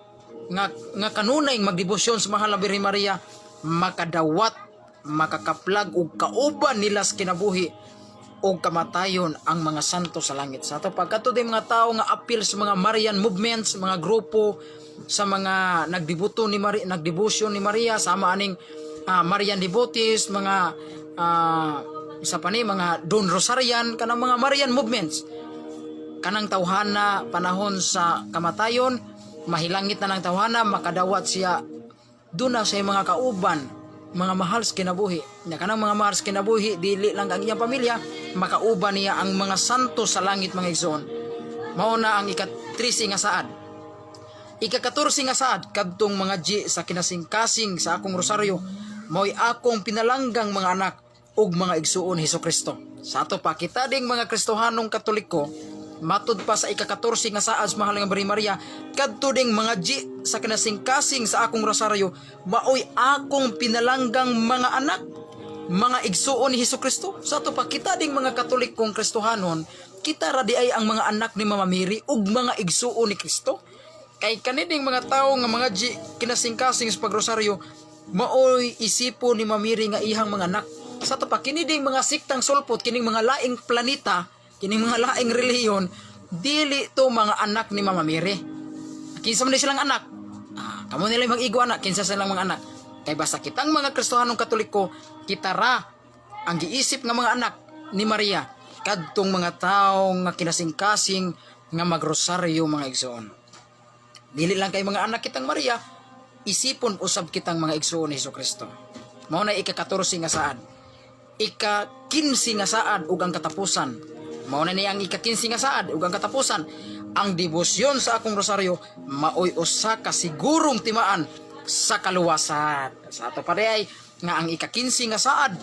nga kanunay magdebosyon sa mahal na Birhen Maria, makadawat, makakaplag og kauban nila sa kinabuhi og kamatayon ang mga santo sa langit. Sa ato pa kadto din mga tao nga apil sa mga Marian movements, mga grupo sa mga nagdebuto ni Maria, nagdebosyon ni Maria, sama aning Marian devotees, mga isa pa ni mga Don Rosarian, kanang mga Marian movements, kanang tawhana, panahon sa kamatayon Mahilangit na ng tawhana, makadawat siya duna sa mga kauban, mga mahal sa kinabuhi. Nya kanang mga mahal sa kinabuhi, dili lang ang iyang pamilya, makauban niya ang mga santo sa langit, mga igsoon. Mao na ang ika-13 nga saad. Ika-14 nga saad, kadtong mga G sa kinasingkasing sa akong rosaryo, mao'y akong pinalanggang mga anak ug mga igsuon Hesus Kristo. Sa ato pa, kita ding mga Kristohanong Katoliko, matud pa sa ika-14 nga saad sa mahal nga Birhen Maria, kadto ding mga G sa kinasingkasing sa akong rosaryo, mao'y akong pinalanggang mga anak, mga igsuon ni Hesus Kristo. Sa ato pa, kita ding mga Katolikong Kristohanon, kita ra di ay ang mga anak ni Mama Mary ug mga igsuon ni Kristo. Kay kaniding mga tawo nga mga G kinasingkasing sa pagrosaryo, maoy isipo ni Mama Mary nga ihang mga anak. Sa ato pa, kini ding mga siktang sulpot, kining mga laing planeta, kining mga laing relihiyon, dili to mga anak ni Mama Mary. Kinsa man ni silang anak? Ah, kamo nila mag-igo anak, kinsa silang mga anak? Kay basta kitang mga Kristohanong Katoliko, kita ra ang giisip nga mga anak ni Maria kadtong mga tawo nga kinasingkasing nga magrosaryo, mga igsoon. Dili lang kay mga anak kitang Maria, isipon usab kitang mga igsoon ni Hesus Kristo. Mao na ika-14 nga saad. Ika-15 nga saad ug ang katapusan. Mao na ni ang ika-15 nga saad ug ang katapusan. Ang debosyon sa akong rosaryo maoy usa ka sigurong timaan sa kaluwasan. Sa ato pa ay nga ang ika-15 nga saad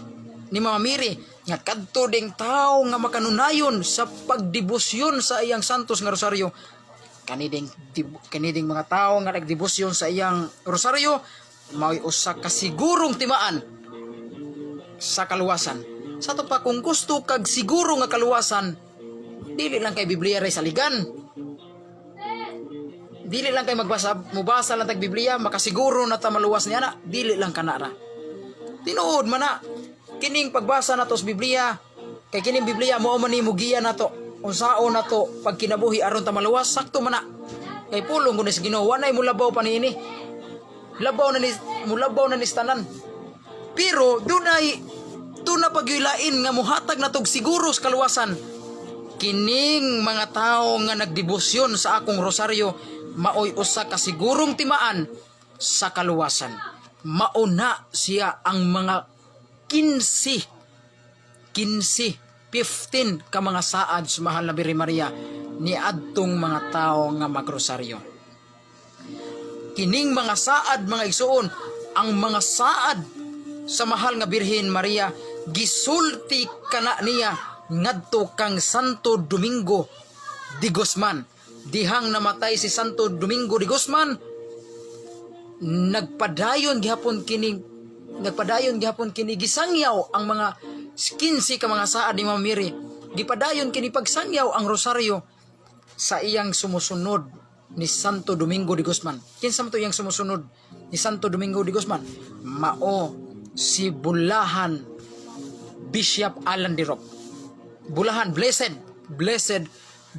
ni Mama Mary nga kadto ding tawo nga makanunayon sa pagdebosyon sa iyang santos nga rosaryo, kaniding mga tawo nga nagdebosyon sa iyang rosaryo mao'y usa ka sigurong timaan sa kaluwasan. Sa ato pa, kung gusto kag siguro nga kaluwasan, dili lang kay Biblia ray saligan. Dili lang kay magbasa, mubasa lang tag Biblia, makasiguro na ta maluwas niya na, dili lang kana ra. Tinuod man na kining pagbasa nato sa Biblia, kay kining Biblia mao man ni mugiya nato unsaon nato pag kinabuhi aron ta maluwas, sakto man na. Kay pulong kuno sa Ginoo, wanay mulabaw pa niini. Labaw na ni mulabaw na ni sa tanan. Pero dunay tuna pagyulain nga muhatag natog siguro sa kaluwasan. Kining mga tao nga nagdebosyon sa akong rosaryo maoy usa ka sigurong timaan sa kaluwasan. Mauna siya ang mga 15 15 15 ka mga saad sa mahal na Birhen Maria ni adtong mga tao nga magrosaryo. Kining mga saad, mga igsuon, ang mga saad sa mahal nga Birhen Maria, gisulti kana niya ngadto kang Santo Domingo de Guzman. Dihang namatay si Santo Domingo de Guzman, nagpadayon gihapon kini gisangyaw ang mga 15 ka mga saad ni Mama Mary. Gipadayon kini pagsangyaw ang rosaryo sa iyang sumusunod ni Santo Domingo de Guzman. Kinsa man to iyang sumusunod ni Santo Domingo de Guzman? Mao si Bulahan Bishop Alan de Rop. Bulahan, blessed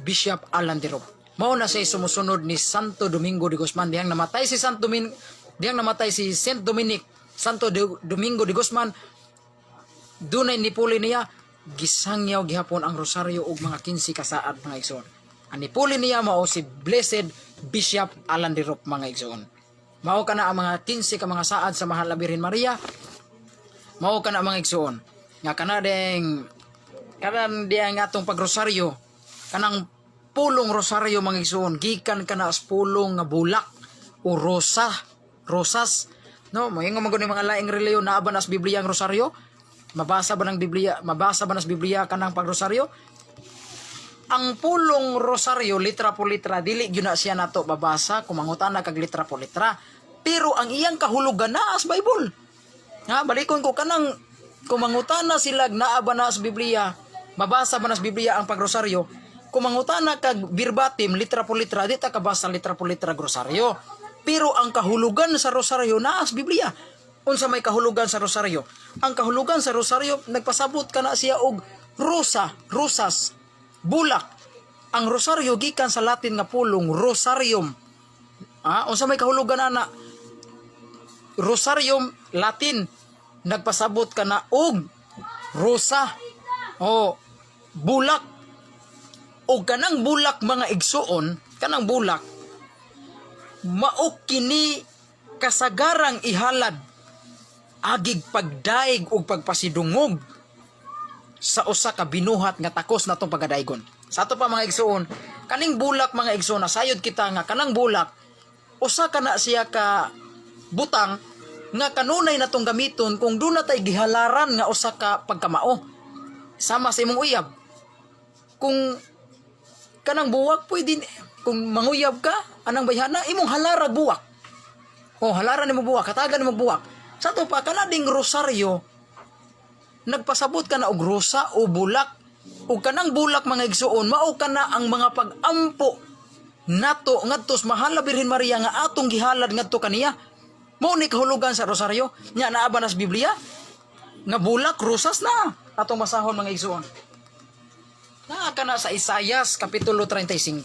Bishop Alan de Rop. Mao na siya sumusunod ni Santo Domingo de Guzman. Dihang namatay si Saint Dominic, Santo Domingo de Guzman, dunay nipuli niya, gisangyaw gihapon ang rosaryo og mga 15 kasaad, mga igsoon. Ang nipuli niya mao si Blessed Bishop Alan de Rop, mga igsoon. Mao kana ang mga 15 ka mga saad sa mahal na Birhen Maria. Mao kana, mga igsoon. Nga kana ding kanan diyang atong pagrosaryo, kanang pulong rosaryo, mga igsoon, gikan kana sa pulong nga bulak o rosa, rosas. No, moingon man gud ni mga laing relihiyon, naa ba na sa Biblia ang rosaryo? Mabasa ba ng Biblia? Mabasa ba na sa Biblia kanang pagrosaryo? Ang pulong rosaryo, litra por litra, dili gyud na siya nato babasa kung mangutana kag litra por litra. Pero ang iyang kahulugan naa sa Bible. Ha, balikon ko kanang kung mangutana sila naa ba na sa Biblia, mabasa ba na sa Biblia ang pagrosaryo? Kung mangutana kag verbatim, litra por litra, di ta kabasa litra por litra rosaryo. Pero ang kahulugan sa rosaryo naa sa Biblia. Unsa may kahulugan sa rosaryo? Ang kahulugan sa rosaryo, nagpasabot kana siya og rosa, rosas, bulak. Ang rosaryo gikan sa Latin nga pulong rosarium. Ah, unsa may kahulugan ana? Rosarium, Latin, nagpasabot ka na og rosa o bulak. O kanang bulak, mga igsuon, kanang bulak Mao kini kasagarang ihalad agig pagdaig ug pagpasidungog sa usa ka binuhat nga takos natong pagadaygon. Sa ato pa, mga igsuon, kaning bulak, mga igsuon, nasayod kita nga kanang bulak usa ka na siya ka butang nga kanunay natong gamiton kung duna tay gihalaran nga usa ka pagkamao. Sama sa imong uyab. Kung kanang buwak, pwede kung manguyab ka anang bayhana, imong halara buwak. O halaran nimo buwak, hatagan nimo buwak. Sa ato pa, kana ding rosaryo, nagpasabot ka na og rosa o bulak. Ug kanang bulak, mga igsuon, mao kana ang mga pag-ampo nato ngadto sa Mahal na Birhen Maria nga atong gihalad ngadto kaniya. Mao ni kahulugan sa rosaryo. Nya naa ba nas Biblia? Nga bulak, rosas na atong basahon, mga igsuon. Naa kana sa Isayas kapitulo 35,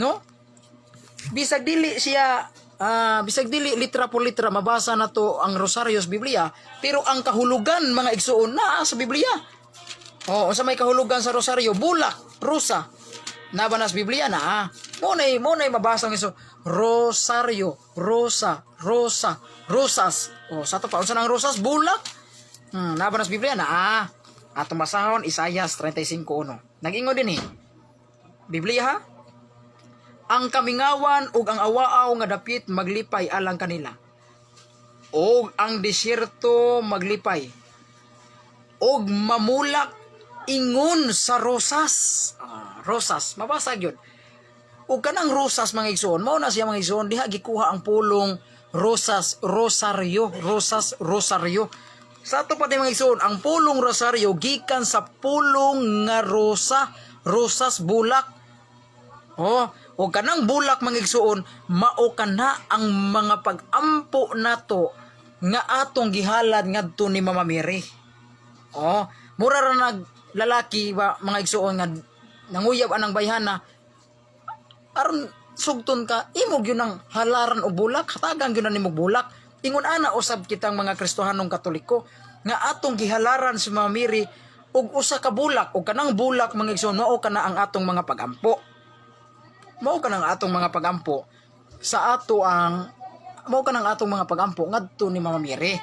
no? Bisag dili siya bisag dili litra por litra mabasa nato ang rosaryo sa Biblia, pero ang kahulugan, mga igsuon, naa sa Biblia. Oh, unsa may kahulugan sa rosaryo? Bulak, rosa. Naa ba na sa Biblia? Naa. Mo nay mabasa ang iso. Rosaryo, rosa, rosa, rosas. Oh, sa to pa, unsa nang rosas? Bulak. Naa ba na sa Biblia? Naa. Atong basahon Isayas 35:1. Nag-ingon din eh. Biblia ha? Ang kamingawan ug ang awaaw nga dapit maglipay alang kanila. Og ang disyerto maglipay. Og mamulak ingon sa rosas. Ah, rosas, mabasa gyud. Ug kanang rosas, mga igsoon, mao na siya, mga igsoon, diha gikuha ang pulong rosas, rosaryo, rosas, rosaryo. Sa ato pa, mga igsoon, ang pulong rosaryo gikan sa pulong nga rosa, rosas, bulak. Oh, o kanang bulak, mga igsuon, mao kana ang mga pag-ampo nato nga atong gihalad ngadto ni Mama Mary. Oh, mura ra nag lalaki ba, mga igsuon, nga nanguyab anang bayhana, aron sugton ka, imo gyud nang halaran og bulak, hatagan gyud na nimo bulak. Ingon ana usab kitang mga Kristohanong Katoliko nga atong gihalaran si Mama Mary og usa ka bulak, og kanang bulak, mga igsuon, mao kana ang atong mga pagampo, mao kanang atong mga pagampo sa ato ang mao kanang atong mga pagampo ngadto ni Mama Mary.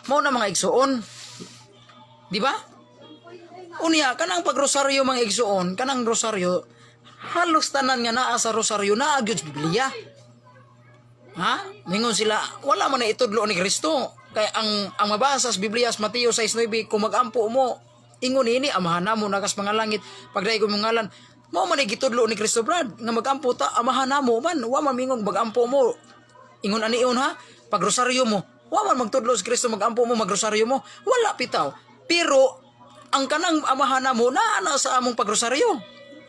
Mao na, mga igsuon. Di ba? Unya kanang pagrosaryo, mga igsuon, kanang rosaryo, halos tanan nga naa sa rosaryo naa gyud sa Biblia. Ha? Mingon sila, wala man na itudlo ni Kristo. Kaya ang mabasa sa Biblia sa Mateo 6:9, kung magampo mo, ingon ini, "Amahan namo nakas mga langit, pagdayeg mo ngalan." Mao man ay gitudlo ni Kristo, brad, nga magampo ta, Amahan namo man, wa man mingong magampo mo. Ingon anion ha, pag rosaryo mo, wa man magtudlo si Kristo magampo mo, magrosaryo mo, wala pitaw. Pero ang kanang Amahan namo naa na sa among pagrosaryo.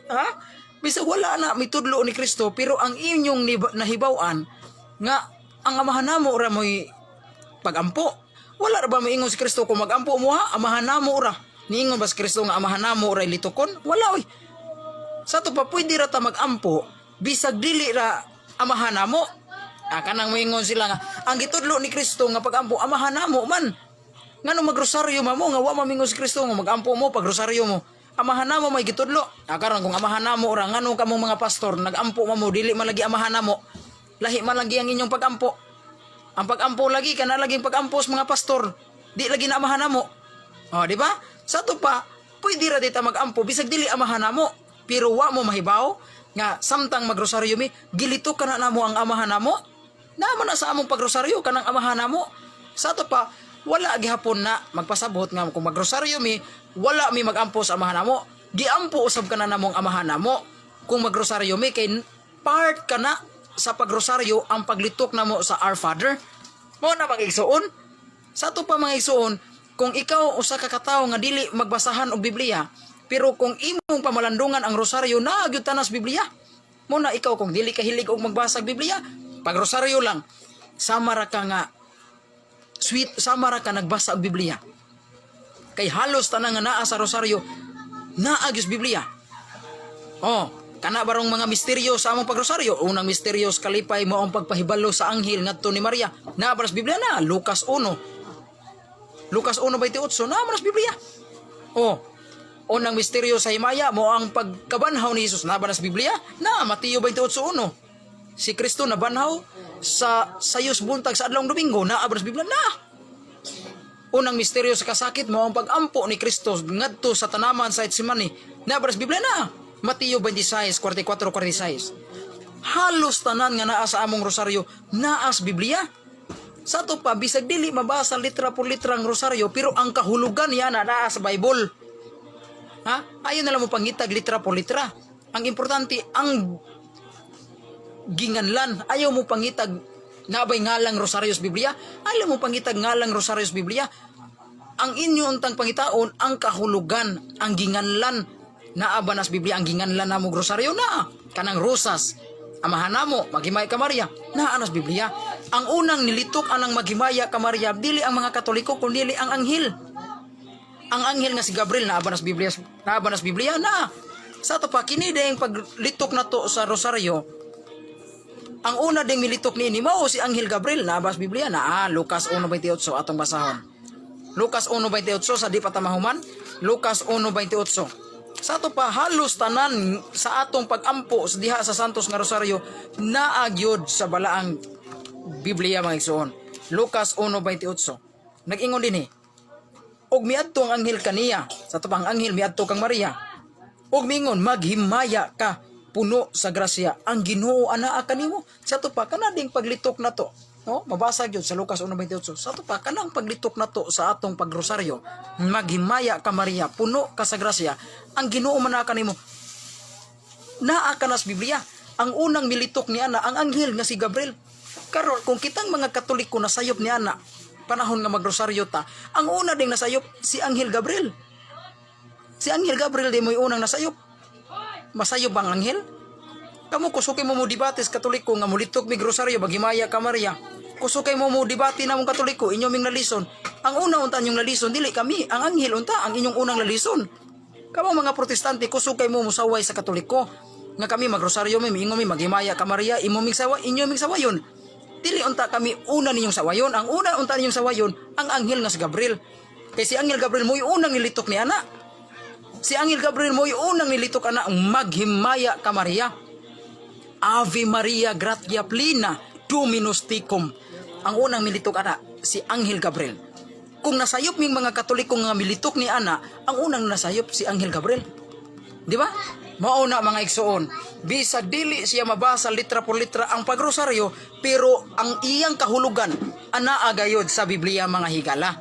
Ha? Bisag wala na mitudlo ni Kristo, pero ang inyong nahibaw-an nga ang Amahan namo ra mo'y pagampo. Wala ra ba moingon si Kristo, "Kung magampo mo ha, Amahan namo ra"? Niingon ba si Kristo nga Amahan namo ra litukon? Wala oy. Sa ato pa, pwede ra ta magampo bisag dili ra Amahan namo. Ah, kanang moingon sila nga ang gitudlo ni Kristo nga pagampo Amahan namo man. Ngano magrosaryo ma mo nga wa mamingon si Kristo nga magampo mo, pagrosaryo mo, Amahan namo may gitudlo? Ah, karon kung Amahan namo ra, ngano kamo mga pastor nagampo man mo, dili man lagi Amahan namo? Lahi man lagi ang inyong pagampo. Ang pagampo lagi kana laging pagampo sa mga pastor. Di lagi na Amahan namo. Oh, di ba? Sa ato pa, pwede ra dita magampo bisag dili Amahan namo. Pero wa mo mahibaw nga samtang magrosaryo mi, gilito ka na namo ang Amahan namo. Naa man na sa among pagrosaryo kanang Amahan namo. Sa ato pa, wala gihapon na magpasabot nga kung magrosaryo mi, wala mi magampo sa Amahan namo. Giampo usab ka na namong Amahan namo. Kung magrosaryo mi, kay part ka na sa pagrosaryo ang paglitok namo sa Our Father. Mao na, mga igsuon. Sa ato pa, mga igsuon, kung ikaw usa ka katawo nga dili magbasahan og Biblia, pero kung imong pamalandungan ang rosaryo, naa gyud tanas Biblia. Mao na ikaw, kung dili ka hilig og magbasa og Biblia, pag rosaryo lang, sama ra ka nga sweet, sama ra ka nagbasa og Biblia. Kay halos tanan nga naa sa rosaryo, naa gyud sa Biblia. Oh, kana barong mga misteryo sa among pagrosaryo. Unang misteryo sa kalipay mao ang pagpahibalo sa anghel ngadto ni Maria. Naa ba sa Biblia na? Lucas 1. Lucas 1:28, naa man sa Biblia. Oh, unang misteryo sa himaya mao ang pagkabanhaw ni Jesus. Naa ba sa Biblia? Na, Mateo 28:1. Si Kristo nabanhaw sa sayos buntag sa adlawng Domingo, naa ba sa Biblia? Na. Unang misteryo sa kasakit mao ang pag-ampo ni Kristo ngadto sa tanaman sa Getsemani. Naa ba sa Biblia? Na. Mateo 26, 44, 46. Halos tanan nga naa sa among rosaryo naa sa Biblia. Sa ato pa, bisag dili mabasa litra por litra ang rosaryo, pero ang kahulugan niya na naa sa Bible. Ha? Ayaw na lang mo pangitag litra por litra. Ang importante, ang ginganlan. Ayaw mo pangitag nabay ngalang rosaryo sa Biblia. Ayaw mo pangitag ngalang rosaryo sa Biblia. Ang inyo untang pangitaon, ang kahulugan, ang ginganlan. Naa ba na sa Biblia ang ginganlan namo rosaryo? Na. Kanang rosas. Amahan namo, maghimaya ka Maria. Naa na sa Biblia. Ang unang nilitok anang maghimaya ka Maria, dili ang mga Katoliko, kundi ang anghel. Ang anghel nga si Gabriel, naa ba na sa Biblia? Naa ba na sa Biblia? Na. Sa ato pa, kini ding paglitok na to sa rosaryo, ang una ding militok niini mao si Anghel Gabriel. Naa ba sa Biblia? Na. Lucas 1:28 atong basahon. Lucas 1:28 sa di pa ta mahuman. Lucas 1:28. Sa ato pa, halos tanan sa atong pagampo sa diha sa Santos nga Rosaryo naa gyud sa balaang Biblia, mga igsoon. Lucas 1:28. Nag-ingon dinhi. Og miadto ang anghel kaniya. Sa ato pa, ang anghel miadto kang Maria. Og mingon, "Maghimaya ka, puno sa grasya, ang Ginoo anaa kanimo." Sa ato pa, kana ding paglitok na to. No, mabasa gyud sa Lucas 1:28. Sa ato pa, kanang paglitok na to sa atong pagrosaryo. "Maghimaya ka Maria, puno ka sa grasya, ang Ginoo man kanimo." Naa ka na sa Biblia. Ang unang militok ni ana ang anghel nga si Gabriel. Karon, kung kitang mga Katoliko nasayop ni ana panahon nga magrosaryo ta, ang una ding nasayop si Anghel Gabriel. Si Anghel Gabriel di mo'y unang nasayop. Masayop ang anghel? Kamo, kusog kay mo mo debate sa Katoliko nga mulitok mig rosaryo, maghimaya ka Maria. Kusog kay mo mo debate na mong Katoliko, inyo ming lalison. Ang una unta inyong lalison dili kami, ang anghel unta ang inyong unang lalison. Kamo mga Protestante, kusog kay mo musaway sa Katoliko. Nga kami magrosaryo mi, miingon mi maghimaya ka Maria, imo ming sawa, inyo ming sawayon. Dili unta kami una ninyong sawayon. Ang una unta ninyong sawayon, ang anghel nga si Gabriel. Kay si Anghel Gabriel mo'y unang nilitok ni ana. Si Anghel Gabriel mo'y unang nilitok ana, "Maghimaya ka Maria." "Ave Maria gratia plena Dominus tecum." Ang unang militok ana si Anghel Gabriel. Kung nasayop ming mga Katoliko nga militok ni ana, ang unang nasayop si Anghel Gabriel. Di ba? Mao na, mga igsoon. Bisag dili siya mabasa litra por litra ang pagrosaryo, pero ang iyang kahulugan anaa gayod sa Biblia, mga higala.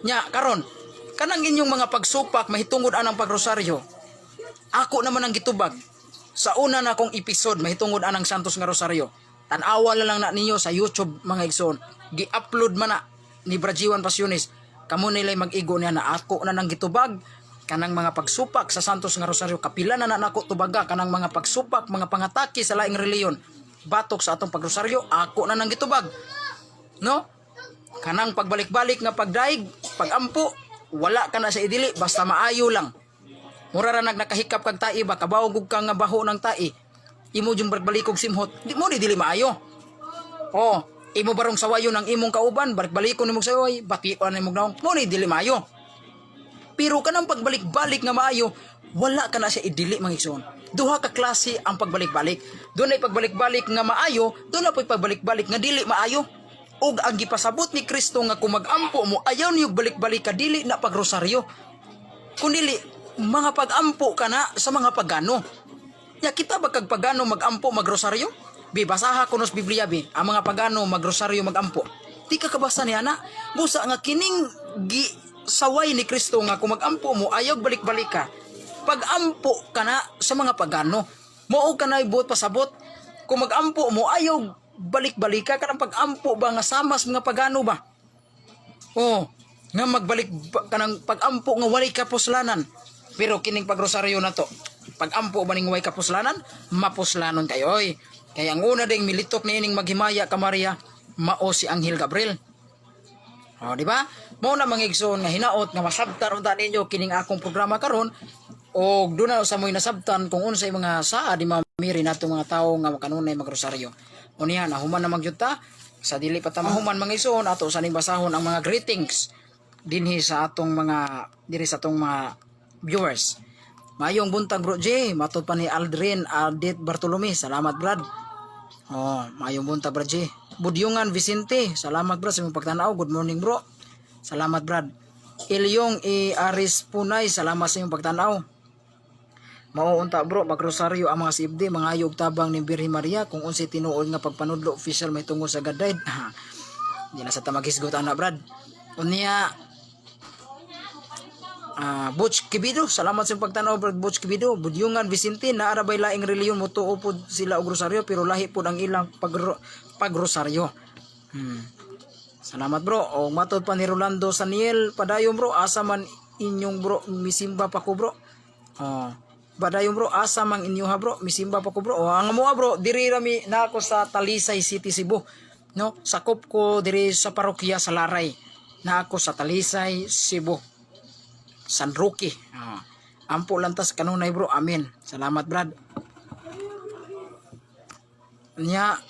Nya karon, kanang inyong mga pagsupak mahitungod anang pagrosaryo. Ako naman ang gitubag sa una na akong episode mahitungod anang Santos nga Rosaryo. Tan-awa na lang na ninyo sa YouTube, mga igsoon. Gi-upload man na ni Brajiwan Pasionis. Kamo nila'y mag-igo niya na ako na nang gitubag kanang mga pagsupak sa Santos nga Rosaryo. Kapila na na nako tubaga kanang mga pagsupak, mga pangatake sa laing reliyon batok sa atong pagrosaryo. Ako na nang gitubag, no? Kanang pagbalik-balik nga pagdaig, pagampo, wala ka na sa idili, basta maayo lang. Mura ra nag nakahikap kag tai ba, kabaw gug ka nga baho ng tai, imo jung balik og simhot, di mo ni dili maayo. Oh, imo barong sawayon ang imong kauban, balik-balikon nimo saway, bation nimo naong, mo ni dili maayo. Pero kanang pagbalik-balik nga maayo, wala ka na siya idili, mga igsoon. Duha ka klase ang pagbalik-balik. Doon ay pagbalik-balik nga maayo, doon na pagbalik-balik nga dili maayo. Ug ang gipasabot ni Kristo nga kung magampo mo, ayaw niyo balik-balik ka, dili na pagrosaryo. Kung dili, mga pagampo ka na sa mga pagano. Ya kita ba kag pagano magampo magrosaryo? Bi, basaha ko sa Biblia bi, ang mga pagano magrosaryo, magampo. Di ka kabasa niya na. Busa nga kining gi saway ni Kristo nga kung magampo mo ayaw balik-balik ka. Pagampo ka na sa mga pagano. Mao ka na buot pasabot. Kung magampo mo ayaw balik-balik ka, kanang pagampo ba nga samas mga pagano ba? Oh, nga magbalik kanang pagampo nga walay kapuslanan. Pero kining pagrosaryo na to, pagampo ba ning way kapuslanan? Mapuslanon kayo oy. Kaya ang una ding militok niining maghimaya ka Maria, mao si Anghel Gabriel. O, di ba? Mao na, mga igsoon, nga hinaot nga masabtan unta ninyo kining akong programa karon og doon na sa mo'y nasabtan kung unsay mga saa di mamiri natong mga tawo nga kanunay magrosaryo. Unya nahuman na magyud ta. Sa dili pa ta mahuman, mga igsoon, ato sa ning basahon ang mga greetings dinhi sa atong mga diri sa atong mga viewers. Maayong buntag, Bro J, matod pa ni Aldrin Adit Bartolome. Salamat, Brad. Oh, maayong buntag, Brad G. Budyungan Vicente, salamat, bro, sa imong pagtanaw. Good morning, bro. Salamat, Brad. Ilyong E. Aris Punay, salamat sa imong pagtanaw. Mao unta, bro, magrosaryo ang mga CFD, mga og tabang ni Birhen Maria kung unsay tinuod nga pagpanudlo official may tungod sa God died. Di na sa ta maghisgot ana, Brad. Unya, Butch Kibido, salamat sa imong pagtanaw, Brad Butch Kibido. Budyungan Vicente, naa ra bay laing reliyon motuo pod sila og rosaryo pero lahi pod ang ilang pagrosaryo. Salamat, bro. O matod pa ni Rolando Saniel, padayon, bro, asa man inyong, bro, misimba pa ko, bro. Oh. Padayon, bro, asa man inyo ha, bro, misimba pa ko, bro. O ang amoa, bro, diri ra mi nako sa Talisay City, Cebu. No, sakop ko diri sa parokya sa Laray. Na ako sa Talisay, Cebu. San Roque. Ah. Ampo lang tas kanunay, bro. Amen. Salamat, Brad. Nya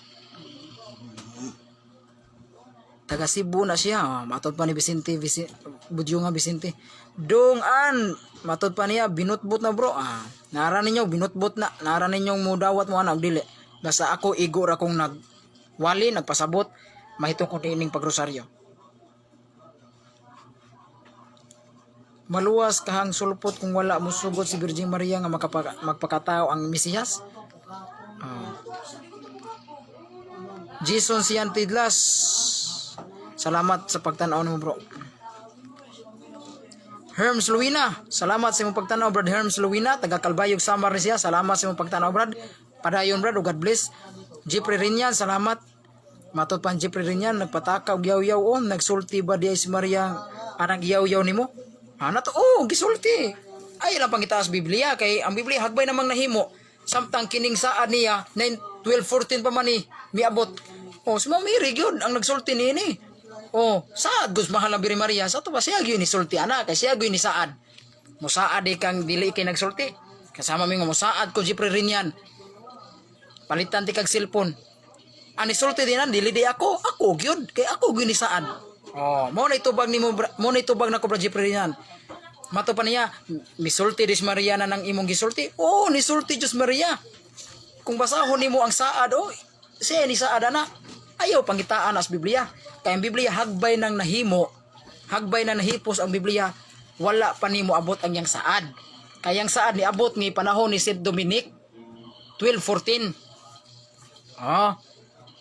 taga Cebu na siya. Oh, matod pa ni Vicente, Vicente Budyo nga Vicente. Dungan matod pa niya binutbut na, bro. Ah, nara ninyo binutbut na. Nara ninyong mudawat mo ana og dili. Basta ako igo ra kong nag wali nagpasabot mahitungod niining pagrosaryo. Maluwas kahang sulpot kung wala mosugot si Virgin Maria nga magpakatao ang Mesiyas. Ah. Jason Sian Tidlas. Salamat sa pagtanaw nimo, bro. Herms Luina, salamat sa imong pagtanaw, Brad Herms Luina, taga Calbayog, Samar ni siya. Salamat sa imong pagtanaw, Brad. Padayon, Brad, ug God bless. Jeffrey Rinyan, salamat. Matod pan Jeffrey Rinyan, nagpataka og yaw-yaw on, nagsulti ba di ay si Maria anang yaw-yaw nimo? Ana to, oh, gisulti. Ay lang pangitaas Biblia kay ang Biblia hagbay namang nahimo. Samtang kining saad niya 9 12 14 pa man ni miabot. Oh, si Ma'am Mary gyud ang nagsulti niini. Oh, saad gus mahal ang Birhen Maria sa to ba siya gyud ni sulti ana kay siya gyud ni saad. Musaad di kang dili kay nagsulti. Kasama mi nga musaad ko Jeffrey Rinyan. Palitan ti kag cellphone. Ani sulti din an dili di ako, ako gyud kay ako gyud ni saad. Oh, mo na itubag nimo, mo na itubag nako, Bro Jeffrey Rinyan. Mato pa niya, misulti dis Maria na nang imong gisulti. Oh, nisulti Diyos Maria. Kung basahon nimo ang saad, oh, siya ni saad ana. Ayaw pangitaan as Biblia. Kay ang Biblia hagbay nang nahimo, hagbay na nahipos ang Biblia, wala pa nimo abot ang yang saad. Kay ang saad niabot ni panahon ni Saint Dominic 1214. Oh.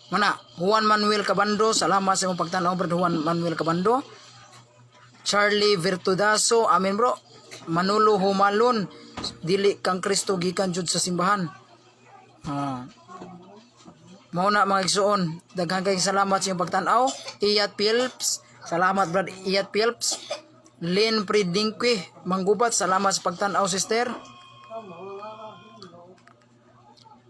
Mana, Juan Manuel Cabando, salamat sa imong pagtan-aw, Brad Juan Manuel Cabando. Charlie Virtudaso, amen, bro. Manolo Humalon, dili kang Kristo gikan jud sa simbahan. Oh. Mao na, mga igsuon, daghan kayong salamat sa inyong pagtan-aw. Iyat Phillips, salamat, Brad Iyat Phillips. Lynn Pridingque, Manggubat, salamat sa pagtan-aw, sister.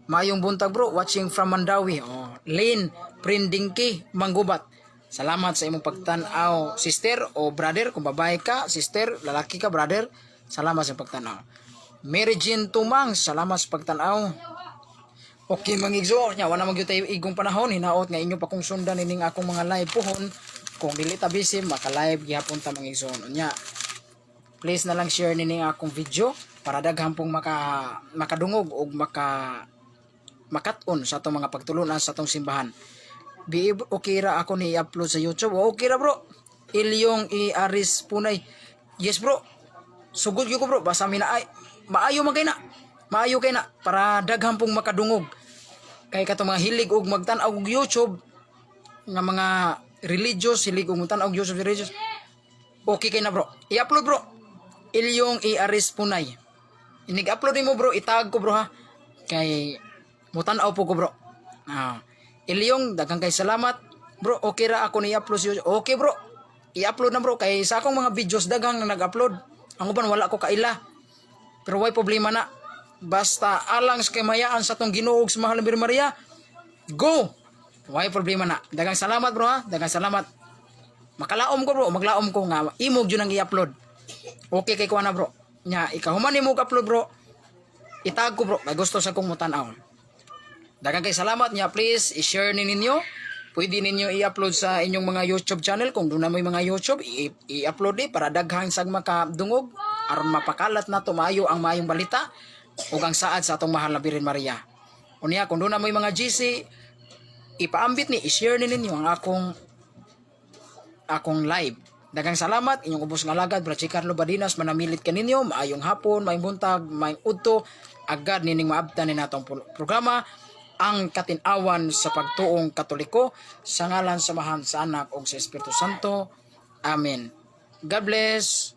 Mayong buntag, bro, watching from Mandawi. Oh, Lynn Prindingki Manggubat. Salamat sa imong pagtan-aw, sister o brother, kung babae ka, sister, lalaki ka, brother. Salamat sa imong pagtan-aw. Mary Jean Tumang, salamat sa pagtan-aw. Okay, mga igsoon, nya wala man gyud tayo igong panahon, hinaot nga inyo pa kong sundan ining akong mga live pohon. Kung dili ta busy, maka-live gihapon ta, mga igsoon. Unya, please na lang share nining akong video para daghan pong makadungog og makat-on sa atong mga pagtulunan sa atong simbahan. Bi okay ra ako ni i-upload sa YouTube. Okay ra, bro. Ilyong i Aris Punay. Yes, bro. Sugod gyud ko, bro, basta mi na ay maayo man kay na. Maayo kay na para daghan pong makadungog. Kay katong mga hilig og magtan-aw og YouTube nga mga religious, hilig og magtan-aw og YouTube religious. Okay kay na, bro. I-upload, bro. Ilyong i Aris Punay. Inig-upload nimo, bro, itag ko, bro, ha. Kay mutan-aw po ko, bro. Ah. Ilyong, daghang kay salamat. Bro, okay ra ako ni i-upload sa YouTube. Okay, bro. I-upload na, bro, kay sa akong mga videos daghang na nag-upload. Ang uban wala ko kaila. Pero way problema na. Basta alang sa kamayaan sa atong Ginoo ug sa mahal na Birhen Maria. Go. Way problema na. Daghang salamat, bro, ha. Daghang salamat. Makalaom ko, bro, maglaom ko nga imo gyud ang i-upload. Okay kay ko na, bro. Nya ikahuman nimo og upload, bro. Itag ko, bro, kay gusto sa kong mutan-aw. Daghang kay salamat niya, please i-share ni ninyo. Pwede ninyo i-upload sa inyong mga YouTube channel kung doon na may mga YouTube, i-upload eh para daghang sag makadungog aron mapakalat na maayo ang maayong balita ug ang saad sa atong mahal na Birhen Maria. Unya kung duna mo'y mga GC, ipaambit ni, i-share ni ninyo ang akong akong live. Daghang salamat, inyong ubos nga alagad, Brad Carlo Badinas, manamilit kaninyo, maayong hapon, maayong buntag, maayong udto, agad nining maabtan ni natong programa, ang Katin-awan sa Pagtuong Katoliko, sa ngalan sa Amahan, sa Anak, ug sa Espiritu Santo. Amen. God bless.